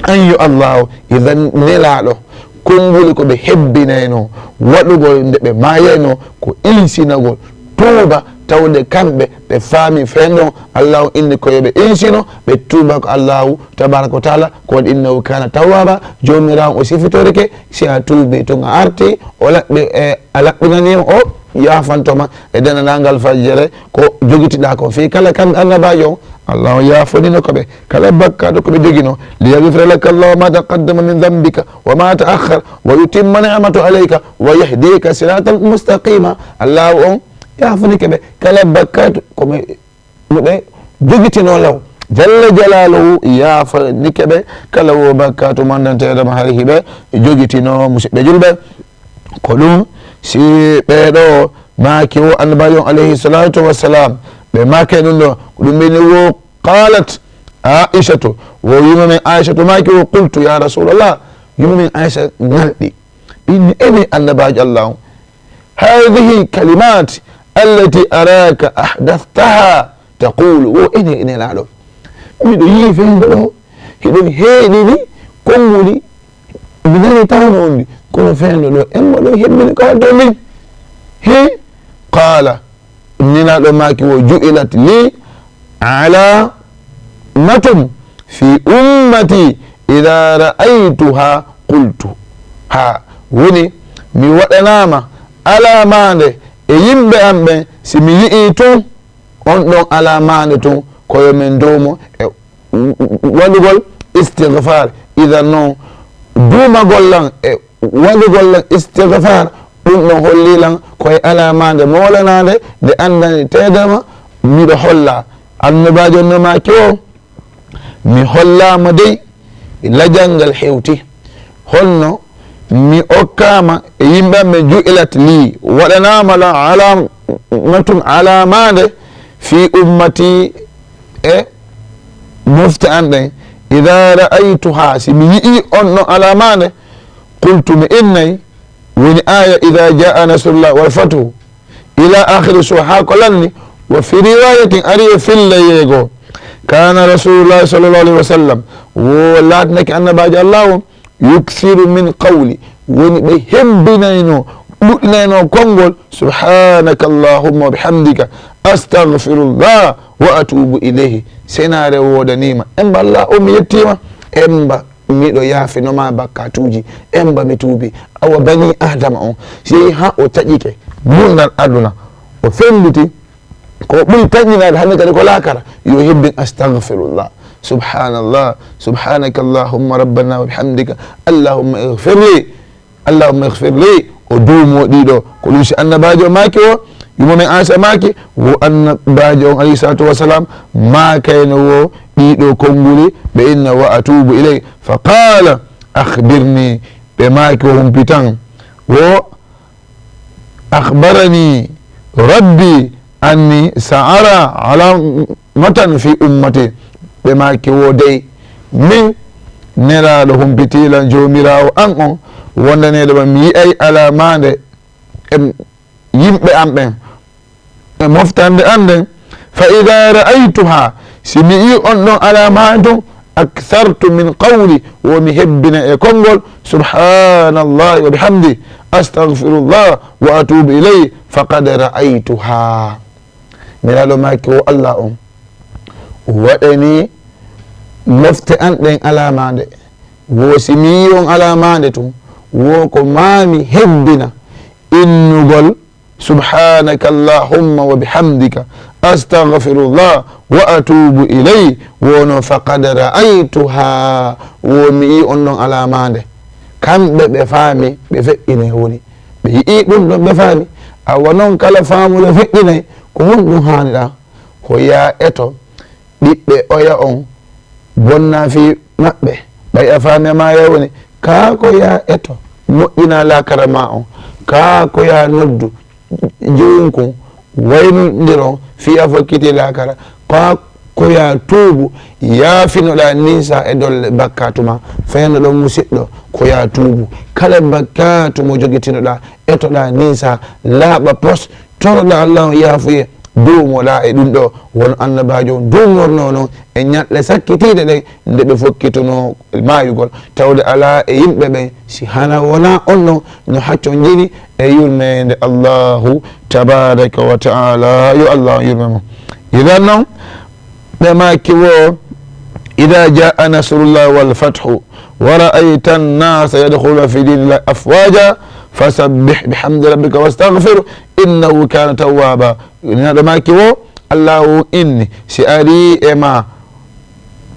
an yo Allah on. Idan Nelaaɗo, konnguli ko ɓe hebbinayno waɗugol nde ɓe maayayno ko insinagol tuuba, tawde kamɓe ɓe faami feen ɗon Allahu inni ko yo ɓe insino, ɓe tuuba ko Allahu tabaraka wa taala, ko waɗi innahu kana tawwaba, Joomiraawo o sifitorike, si a tuubi tun a arti, o laɓɓi, e, a laɓɓinaniima, o yaafantoma e denanangal fajjere ko jogitiɗa ko. Fii kala kamɓe annabaajo on, Allah on yaafonino ko ɓe kala bakkaatu ko ɓe jogino. Liyaghfira laka Allahu ma taqaddama min dhanbika wa ma ta'akhkhar wa yutimma ni'matahu alayka wa yahdiyaka siratan mustaqima. Allah on yaafonike ɓe kala bakkaatu ko ɓe, no ɓe jogitino law. Jalla Jalaaluhu yaafonike ɓe kala wo bakkaatu mandanteeɗo ma hari hiɓe jogitino, musidɓe julɓe. Ko ɗum si ɓee ɗo maaki o annabaajo on alayhi salatu wassalam, ɓe maake ɗum ɗo, ko ɗum ɓe ni wo qalat Aishatu, wo yumma men Aishatu maaki wo, qultu ya Rasulallah, yumma men Aisha ŋalɗi, inni, ene annabaajo Allah on, hadhihi kalimat allati araka ahdathtaha taqulu, wo ene, ene laaɗo, miɗo yi'i fenndo ɗo, hiɗon heeɗini konnguli, mi nani tawno on ndi, kono fenndo ɗo, emma ɗo hebbini ko addo min. He, qala, Nelaaɗo maaki wo, ju'ilat li alamatun fi ummati idha ra'aytuha qultu. Ha, woni mi waɗanaama alamaande e yimɓe am ɓen, si mi yi'i tun on ɗon alamaande tun, ko yo men duumo e waɗugol istighfar. Idan non, duumagol lan e waɗugol lan istighfar, ɗum ɗon holli lan ko e alamaande moolanaande nde anndani teedema miɗo holla. Annabaajo no maaki o, mi hollaama dey lajal ngal hewti. Honno mi okkaama e yimɓe am ɓe, ju'ilat li, waɗanaama lan alamatun, alamaande, fi ummati, e mofte an ɗen, idha ra'aytuha, si mi yi'i on ɗon alamaande, qultu, mi innay, Woni aya, "Ida jaa nasrullah wal fathu", ila akhiri sura, ha ko lanni. Wa fi riwayatin, ari e filla yeego, kana rasulullahi sallallahu alaihi wasallam, wo laatnake annabajo Allah on, yuksiru min qawli, woni ɓe hebbinayno, ɗuɗɗinayno konngol, "Subhanaka Allahumma wa bihamdika, astaghfirullah wa atubu ilayhi." Senaare woodanima. Emba Allah o mi yettima. Emba miɗo yaafinoma bakkatuji. Emba mi tuubi. Awa bani Adama on, si yehi ha o taƴike gurdal aduna, o felliti, ko ɓuri tanƴinaade hannde kadi ko laakara, yo hebbin astaghfirullah, subhanallah, subhanaka Allahumma rabbana wa bihamdika, Allahumma ighfir li, Allahumma ighfir li. O duumo ɗiɗo. Ko ɗum si annabajo maaki o, yumma men Aisha maaki, wo annabajo on alayhi salatu wasalam maakayno wo ɗiɗo konnguli, ɓe inna, "Wa atubu ilay." Fa qala, "Akhbirni." Ɓe maaki o, "Humpitan." Wo, "Akhbarani rabbi anni sa'ara alamatan fi ummati." Ɓe maaki wo, "Dey, min Nelaaɗo humpitiilan Joomiraawo an on, wondaneeɗo ma, mi yi'ay alaamaande e yimɓe an ɓen, e moftande an nden. Fa ida ra'aytuha, si mi yi'i on ɗon alaamaande tun, akthartu min qawli, wo mi hebbina e konngol, subhanallahi wa bihamdi, astaghfirullah wa atubu ilayh, faqad ra'aytuha." Nelaaɗo maaki wo Allah on waɗani mofte an ɗen alaamaande. Wo si mi yi'i on alaamaande tun, wo ko maa mi hebbina innugol, "Subhanaka Allahumma wa bihamdika, astaghfirullah wa atubu ilay." Wono, "Faqad ra'aytuha." Wo mi yi'i on ɗon alaamaande. Kamɓe ɓe faami, ɓe feƴƴinay woni. Ɓe yi'i ɗum ɗon, ɓe faami. Awa non, kala faamuɗo feƴƴinay, ko honɗum haaniɗaa? Ko yaa eto ɓiɓɓe oya on bonna fii maɓɓe. Ɓay a faami, a maaya woni. Kaa ko yaa eto moƴƴina laakara maa on. Kaa ko yaa noddu junkun waynondiron fii a fokkiti laakara. Kaa ko yaa tuubu, yaafinoɗaa ninsa e dolle bakkaatu maa. Fenno ɗon musiɗɗo, ko yaa tuubu. Kala bakkaatu mo jogitinoɗaa, etoɗaa ninsa, laaɓa pos, toroɗaa Allah on yaafuye, duumoɗaa e ɗum ɗo, won annabaajo on duumornoo non e ñalɗe sakkitiiɗe ɗen, nde ɓe fokkitunoo maayugol, tawde alaa e yimɓe ɓen, si hana wonaa on ɗon no hacco njini e yurmeende Allahu tabaraka wa taala. Yo Allah yurme mo. Idan non, ɓe maaki wo, "Ida jaa nasrullah wal fathu, wa ra'ayta annasa yadkhuluna fi dinillahi afwaja, fasabbih bihamdi rabbika wastaghfir, innahu kana tawwaba." Neɗɗo maaki wo, Allahu inni, si ari e ma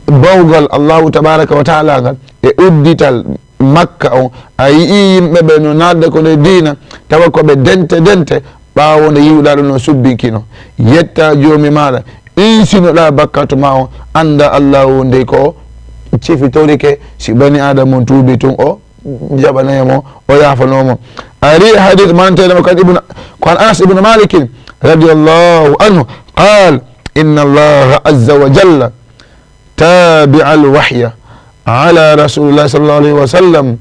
bawgal Allahu tabaraka wa taala ngal, e uddital Makka on, a yi'i yimɓe ɓe no naatde ko nder diina, tawa ko ɓe dente dente, ɓaawo nde yi'uɗaa ɗum no subbinkino. Yetta Joomi maaɗa, insinoɗaa bakkaatu maa on, annda Allahu ndey ko cifitorike, si bani Aadama on tuubi tun, o jaɓanay mo, o yaafanoo mo. Ari hadith manteɗo mo kan Ibn, ko an Anas ibn Malik radiyallahu anhu, qal, "Inna Allaha azza wa jalla tabi'a al-wahya ala Rasulillah sallallahu alayhi wa sallam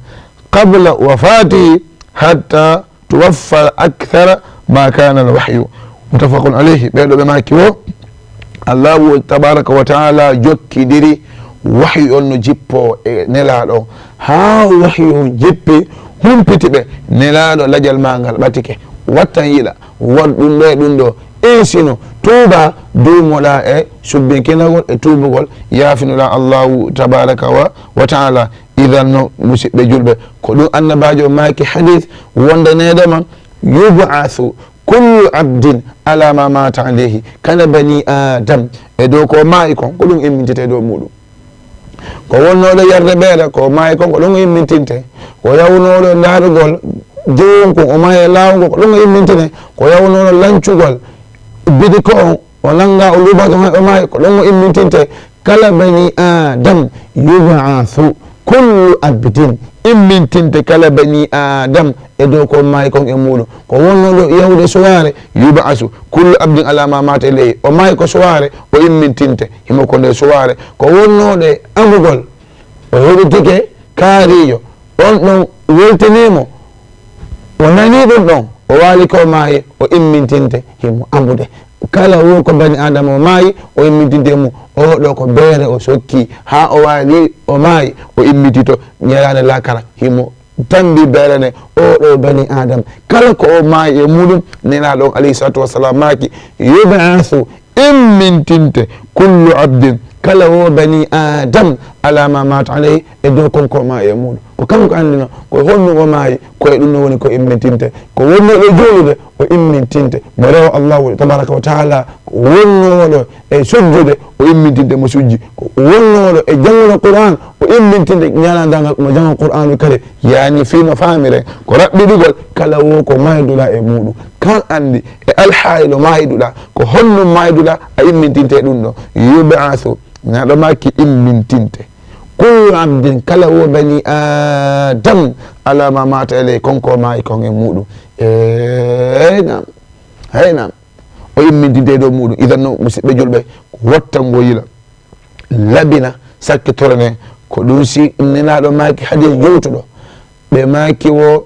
qabla wafatihi hatta tuwaffa akthara ma kana al-wahyu." Muttafaqun alayhi. Ɓee ɗoo ɓe maaki wo, Allahu tabaraka wa taala jokkidiri wahyu on no jippoo e Nelaaɗo on. Haa wahyu on jippi, humpiti ɓe, Nelaaɗo lajal maa ngal ɓatike. Wattan yiɗa, waɗ ɗum ɗo e ɗum ɗo. Insino, tuuba, duumoɗaa e subbinkinagol e tuubugol, yaafinoɗaa Allahu tabaraka wa, wa taala. Idan no, musiɓɓe julɓe, ko ɗum annabaajo maaki hadith wondaneede man, "Yub'athu kullu abdin ala ma mata alayhi." Kala bani Adam, e dow ko maayi kon, ko ɗum immintete e dow muɗum. Ko wonnooɗo yarde ɓeela, ko maayi kon, ko ɗum immintinte. Ko yawnooɗo ndaarugol jowunku, o maayi e laawol ngol, ko ɗum immintine. Ko yawnooɗo lancugol bidi ko on, o nannga, o luuba, o maayi, ko ɗon o immintinte. Kala bani Adam yub'athu kullu abdin, immintinte kala bani Adam e dow ko maayi kon e muɗum. Ko wonnooɗo yahude suwaare, yub'asu kullu abdin ala ma mata ilayhi. O maayi ko suwaare, o immintinte. Himo ko nder suwaare. Ko wonnooɗo e amugol, o heɓitike kaariijo, on ɗon weltanii mo. O nanii ɗum ɗon, o waali ko maayi, o immintinte himo ambude. Kala wo ko bani Aadama o maayi, o immintinte mo, oo ɗoo ko beere o sokki, haa o waali o maayi, o immintito ñalaande laakara, himo tambi beere nden, oo ɗoo bani Aadama. Kala ko o maayi e muuɗum, Nelaaɗo on alayhi salaatu wa salaam maaki, "Yub'asu, immintinte, kullu abdin, kala wo bani Aadama, ala ma maata alayhi, e dow kon ko maayi e muuɗum." Ko kanko anndino ko honno o maayi, ko e ɗum no woni ko immintinte. Ko wonnooɗo juulude, o immintinte. Mo rewa Allahu tabaraka wa taala, ko wonnooɗo e sujjude, o immintinte mo sujji. Ko wonnooɗo e janngude Qur'an, o immintinte ñalaande darngal mo janngo Qur'aanu Karim. Yaani fii no faamiren, ko raɓɓiɗugol kala wo ko maayduɗaa e muuɗum. Kan anndi e alhaali no maayduɗaa, ko honno maayduɗaa, a immintinte ɗum ɗo. Yub'asu, Nelaaɗo maaki immintinte. Kullu abdin, kala wo bani Adam, ala ma maata alayhi, kon ko maayi kon e muuɗum. Eey, naam. Hey, naam. O immintinte dow muuɗum. Idan no, musiɓɓe julɓe, ko watta ngo yila. Labina, sakkitoro ne, ko ɗum si Nelaaɗo maaki hadis jowtuɗo. Ɓe maaki wo,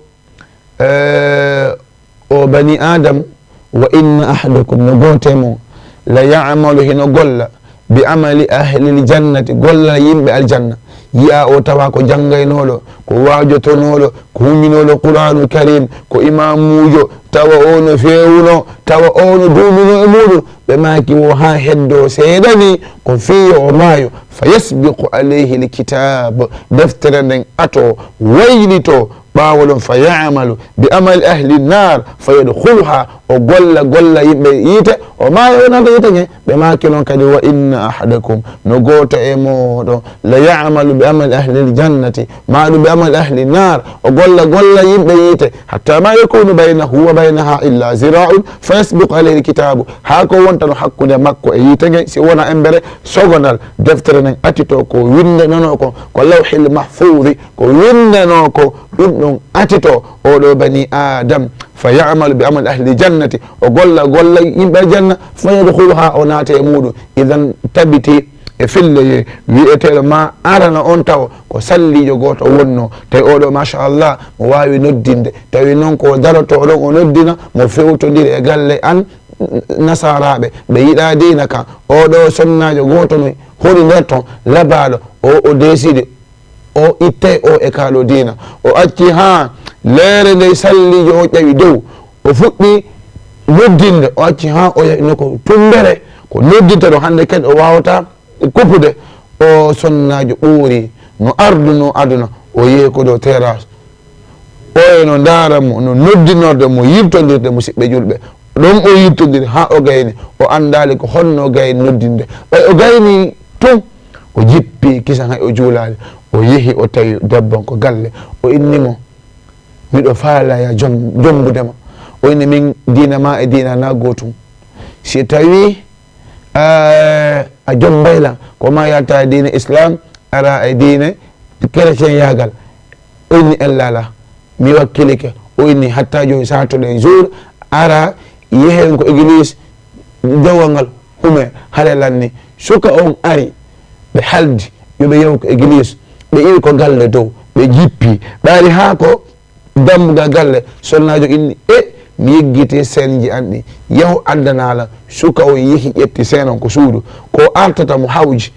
eh, o bani Adam, wa inna ahadakum, no gooto e mon, la ya'malu, hino golla, bi amali ahlil jannati, gollal yimɓe aljanna. Yi'a o tawa ko janngaynooɗo, ko waajotonooɗo, ko huminooɗo Qur'aanu Karim, ko imaamuujo, tawa o no feewuno, tawa o no duuminoo e muuɗum. Ɓe maaki wo haa heddoo seeɗa ni, ko fii yo o maayo. Fa yasbiqu alayhi l-kitaab, deftere nden ato, waylito, ɓaawo ɗon, fa ya'malu bi amali ahli nnaar, fa yadkhuluhaa, o golla golla yimɓe yiite, o maaya, o naata yiite nge. Ɓe maaki non kadi, wa inna ahadakum, no gooto e mooɗon, la ya'malu bi amali ahli l-jannati, maa ɗum bi amali ahli nnaar, o golla golla yimɓe yiite, hatta ma yakunu baynahu wa baynahaa illa ziraa'un, fa yasbiqu alayhi l-kitaabu, haa ko wontano hakkunde makko e yiite nge, si wona embere sogondal, deftere nden atito ko winndanoo kon, ko lawhil mahfuuzi, ko winndanoo ko, ɗum ɗon atito, oo ɗoo bani Adam, fa ya'malu bi amali ahli jannati, o golla golla yimɓe aljanna, fa yadkhuluhaa, o naata e muuɗum. Idan tabiti e filloye wi'eteeɗo ma arano on tawo ko salliijo gooto wonnoo, tawi oo ɗoo, machallah, mo waawi noddinde, tawi non ko darotoo ɗon o noddina, mo fewtondiri e galle an, nasaaraaɓe, ɓe yiɗaa diina kan. Oo ɗoo sonnaajo gooto no holi nder ton, labaaɗo, o, o deesidi, o ittay o e kaa ɗoo diina. O acci haa leere nde salliijo o ƴawi dow, o fuɗɗi noddinde, o acci haa o yahi nokku tumbere, ko noddinta ɗoo hannde kadi o waawataa kuppude. O sonnaajo ɓoorii, no ardunoo aduna, o yehi ko dow terrasse. O e no ndaara mo, no noddinorde mo, yirtondirde, musiɓɓe julɓe. Ɗon o yirtondiri haa o gayni, o anndaali ko honno o gayni noddinde. Ɓay o gayni tun, o jippii kisan hay o juulaali. O yehi o tawi debbo on ko galle. O inni mo, "Miɗo faalaa ya jom-, jombude ma." O inni, "Min diina maa e diina na gootum. Si tawii, eh, a jombay lan, ko ma yalta e diine Islam, ara e diine kerecen yaagal." O inni, "Ella alaa, mi wakkilike." O inni, "Hatta jooni, saa to ɗen jour, ara yehen ko église, dewal ngal hume hare lanni." Suka on ari, ɓe haldi yo ɓe yahu ko église, ɓe iwi ko galle dow, ɓe jippi, ɓe ari haa ko dambugal galle, sonnaajo inni, "E, mi yiggitii senji an ɗin. Yahu addanaa lan." Suka on yehi ƴetti seen on ko suudu. Ko artata mo hawji.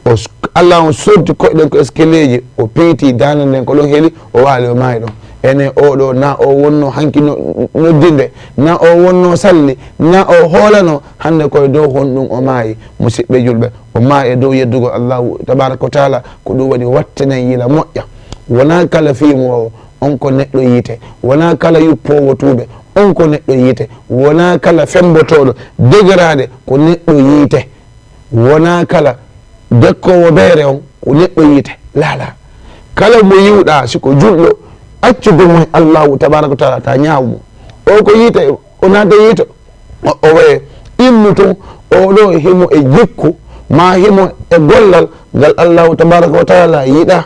O s-, Allah on soddi koyɗe ɗen ko eskeleeji, o piiti daande nden ko ɗon heli, o waali o maayi ɗon. Enen oo ɗoo, na o wonnoo hanki no-, noddinde, na o wonnoo salli, na o hoolano, hannde koye dow honɗum o maayi? Musiɓɓe julɓe, o maayi e dow yeddugol Allahu tabaaraka wa taala, ko ɗum waɗi wattenen yila moƴƴa. Wonaa kala fiimoowo, on ko neɗɗo yiite. Wonaa kala yuppoowo tuuɓe, on ko neɗɗo yiite. Wonaa kala femmbotooɗo, degoraaɗe, ko neɗɗo yiite. Wonaa kala dekkoowo beere, on ko neɗɗo yiite. Laa, laa. Kala mo yiwɗaa, si ko julɗo, accu gomay Allahu tabaaraka wa taala, ta ñaawu mo. O ko yiite, o naata yiite. O, o waye innu tun, oo ɗoo himo e jikku, maa himo e gollal ngal Allahu tabaaraka wa taala yiɗaa.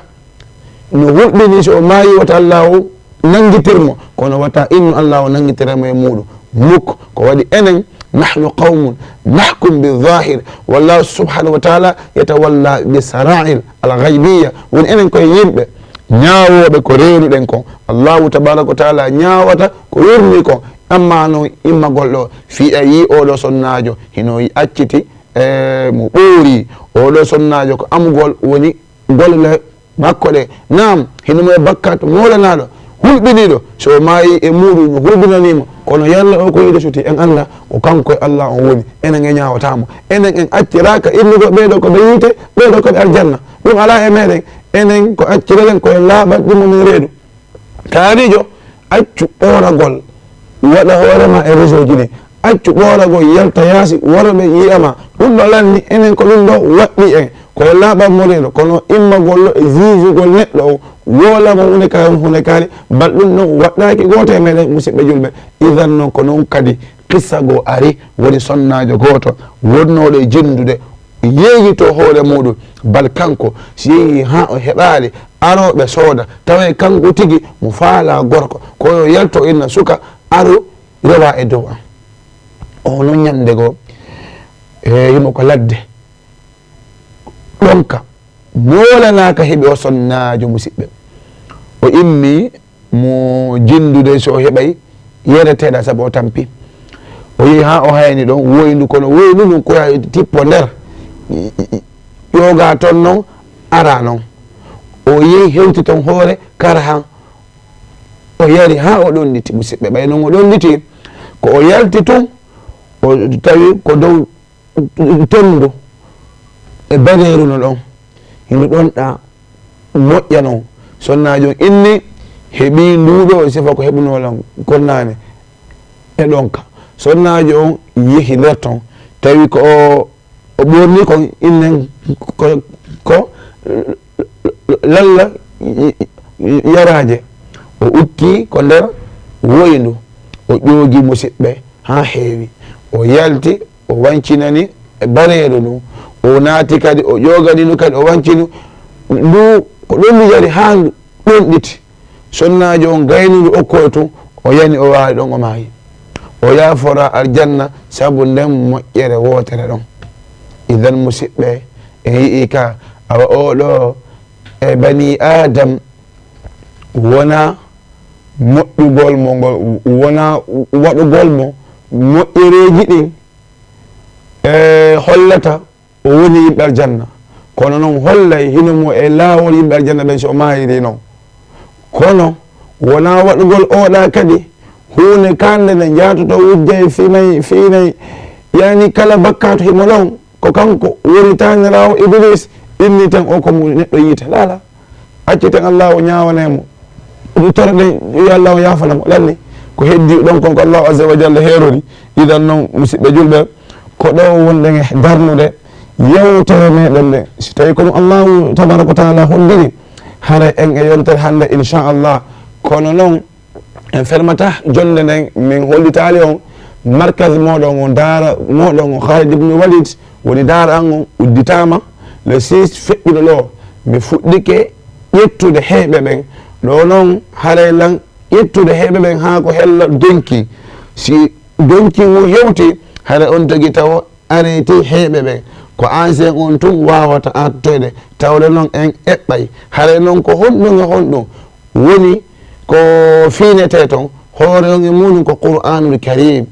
No hulɓinii si o maayi wota Allaahu nanngitir mo, kono wata innu Allaahu nanngitira mo e muuɗum. Muk, ko waɗi enen, nahnu qawmun nahkum bi zahir, wallahu subhanahu wa taala yatawalla bi sarair al ghaybiya. Woni enen koye yimɓe, ñaawooɓe ko reenuɗen kon. Allahu tabaaraka wa taala ñaawata ko wirnii kon. Amma noon immagol ɗo, fii a yii oo ɗoo sonnaajo hino acciti, e mo ɓoorii. Oo ɗoo sonnaajo ko amugol woni golle makko ɗe. Naam, hino mo e bakkaatu moolanaaɗo, hulɓiniiɗo. So o maayii e muuɗum, no hulɓinanii mo. Kono yalla o ko yiɗo suti, en anndaa. Ko kanko e Allah on woni. Enen en ñaawataa mo. Enen en acciraaka innugol ɓee ɗoo ko ɓe yiite, ɓee ɗoo ko ɓe aljanna. Ɗum alaa e meɗen. Enen ko accireten ko e laaɓal ɗum min reedu. Kaarijo, accu ɓooragol, waɗa hoore ma e réseau ji ɗin. Accu ɓooragol, yalta yaasi, wara ɓe yi'a ma. Ɗum ɗo lanni, enen ko ɗum ɗo waɗɗi en. Ko e laaɓal mo reedu, kono immagol ɗo e juujugol neɗɗo on, woola mo huunde kaari, huunde kaari, bal ɗum ɗon waɗɗaaki gooto e meɗen, musiɓɓe julɓe. Idan non ko non kadi qissa goo ari, woni sonnaajo gooto wonnooɗo e jinndude, yeeyito hoore muuɗum, bal kanko, si yeeyi haa o heɓaali arooɓe sooda, tawee kanko tigi mo faalaa gorko, ko yo yalto inna suka, aru rewa e dow am. Onon ñannde goo, e, himo ko ladde, ɗonka, moolanaaka heɓi o sonnaajo musiɓɓe. O immi mo jinndude so o heɓay yereteeɗa sabu o tampi. O yehi haa o hayni ɗon woyndu, kono woyndu ndun ko tippo nder, ƴooga ton non, ara non. O yehi hewti ton hoore kara han. O yari haa o ɗonɗiti, musiɓɓe, ɓay non o ɗonɗiti. Ko o yalti tun, o tawi ko dow tonndu e bareeru no ɗon, hindu ɗon ɗa moƴƴa non. Sonnaajo on inni heɓi ndu ɗoo sifa ko heɓunoo lan konnaane e ɗonka. Sonnaajo on yehi nder ton, tawi ko o, o ɓorni kon innen ko, ko lalla yaraaje. O utti ko nder woyndu, o ƴoogi musiɓɓe haa heewi. O yalti, o wancinani e bareeru ndun. O naati kadi, o ƴoogani ndu kadi, o wancini ndu. Ko ɗon ndu yari haa ndu ɗonɗiti. Sonnaajo on gayni ndu okkoy tun, o yani, o waawi ɗon, o maayi. O yaaforaa aljanna sabu nden moƴƴere wootere ɗon. Idan musiɓɓe, en yi'ii ka, awa oo ɗoo e banii Aadam wonaa moƴƴugol mo ngol, wonaa waɗugol mo moƴƴereeji ɗin, e, hollata o woni yimɓe aljanna. Kono non hollay hino mo e laawol yimɓe aljanna ɓen si o maayiri non. Kono wonaa waɗugol oo ɗaa kadi huunde kaande nde njaatoto wujjay finay, finay, yani kala bakkaatu himo ɗon. Ko kanko woni taaniraawo Iblis, inni tan o ko mo neɗɗo yiite. Laa, laa. Acciten Allaahu ñaawanee mo. Ɗum toroɗen yo Allaahu yaafana mo. Lanni ko heddi ɗon kon ko Allaahu azza wa jalla heerori. Idan non, musiɓɓe julɓe, ko ɗo wonɗen e darnude yewtere meɗen nde. Si tawi ko ɗum Allaahu tabaraka wa taala holliri, haray en e yontere hannde, inchallah. Kono non, en fermata jonde nden, min hollitaali on markaz moɗon on, daara moɗon on, Khalid ibn Walid woni daara an on, udditaama le six feƴƴuɗo ɗo. Mi fuɗɗike ƴettude heeɓe ɓen. Ɗo non, haray lan ƴettude heeɓe ɓen haa ko hella donki. Si donki ngun hewti, haray on tagi tawo areti heeɓe ɓen. Ko ancien on tun waawata artoyde. Tawde non en eɓɓay. Haray non ko honɗum e honɗum woni ko fiinetee ton, hoore on e muɗum ko Qur'aanul Kariim.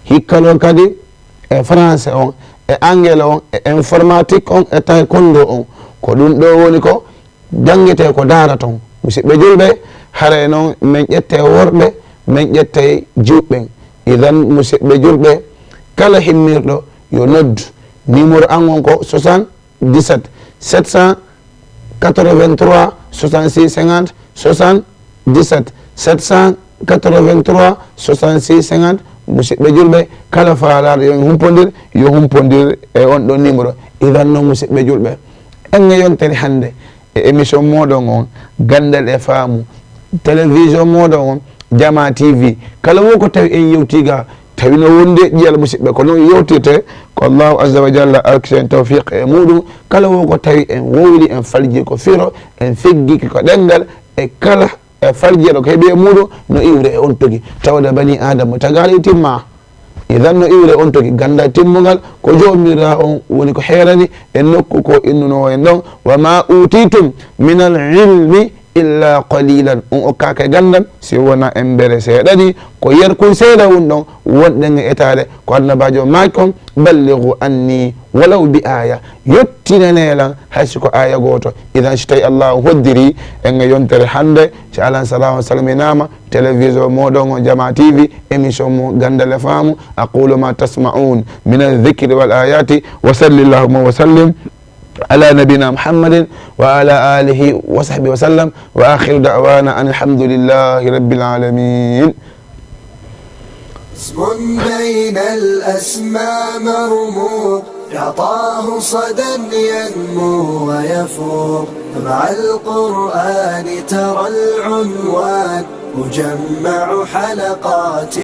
Hikka non kadi e français on, e anglais on, e informatique on, e taekwondo on. Ko ɗum ɗo woni ko janngetee ko daara ton. Musiɓɓe julɓe, haray non men ƴette worɓe, men ƴette jiwɓe. Idan, musiɓɓe julɓe, kala himmirɗo yo noddu. Numéro an on ko soixante-dix-sept sept cent quatre-vingt-trois soixante-six cinquante, soixante-dix-sept sept cent quatre-vingt-trois soixante-six cinquante. Musiɓɓe julɓe, kala faalaaɗo yo humpondir, yo humpondir e on ɗon numéro. Idan non, musiɓɓe julɓe, en e yontere hannde e émission moɗon on, Ganndal e Faamu, télévision moɗon on, Jama T V. Kala wo ko tawi en yewti ga, tawi no wonde ƴiyal musiɓɓe, ko non yewtirte, ko Allahu azza wa jalla alkisen tawfiq e muɗum. Kala wo ko tawi en wowli, en falji ko firo, en feggiki ko ɗemngal, e kala e faljeeɗo ko heɓi e muɗum no iwre e on togi. Tawde bani Aadama tagaali timma. Idan no iwre on togi, ganda timmungal ko Joomiraaɗo on woni ko heerani e nokku ko innuno en ɗon. Wa ma utitum min al ilmi illa qalilan, on okkaaka e ganndal si wonaa embere seeɗa ni, ko yerkun seeɗa won ɗon, wonɗen e etaade ko Annabaajo maaki kon, balligu anni walaw bi aya, yottinanee lan hay si ko aya gooto. Idan si tawi Allahu hoddiri en e yontere hannde, si alan salaam salminaama, télévision mooɗon o Jama T V, émission mo Ganndal e Faamu, aqulu ma tasma'un min adh-dhikri wal ayati, wa salli allahumma wa sallim ala nabina Muhammadin wa ala alihi wa sahbihi wa sallam, wa akhiru da'wana an alhamdulillahi rabbil alamin. اسم بين الأسماء مرموق، يعطاه صدى ينمو ويفوق، مع القرآن ترى العنوان مجمع حلقات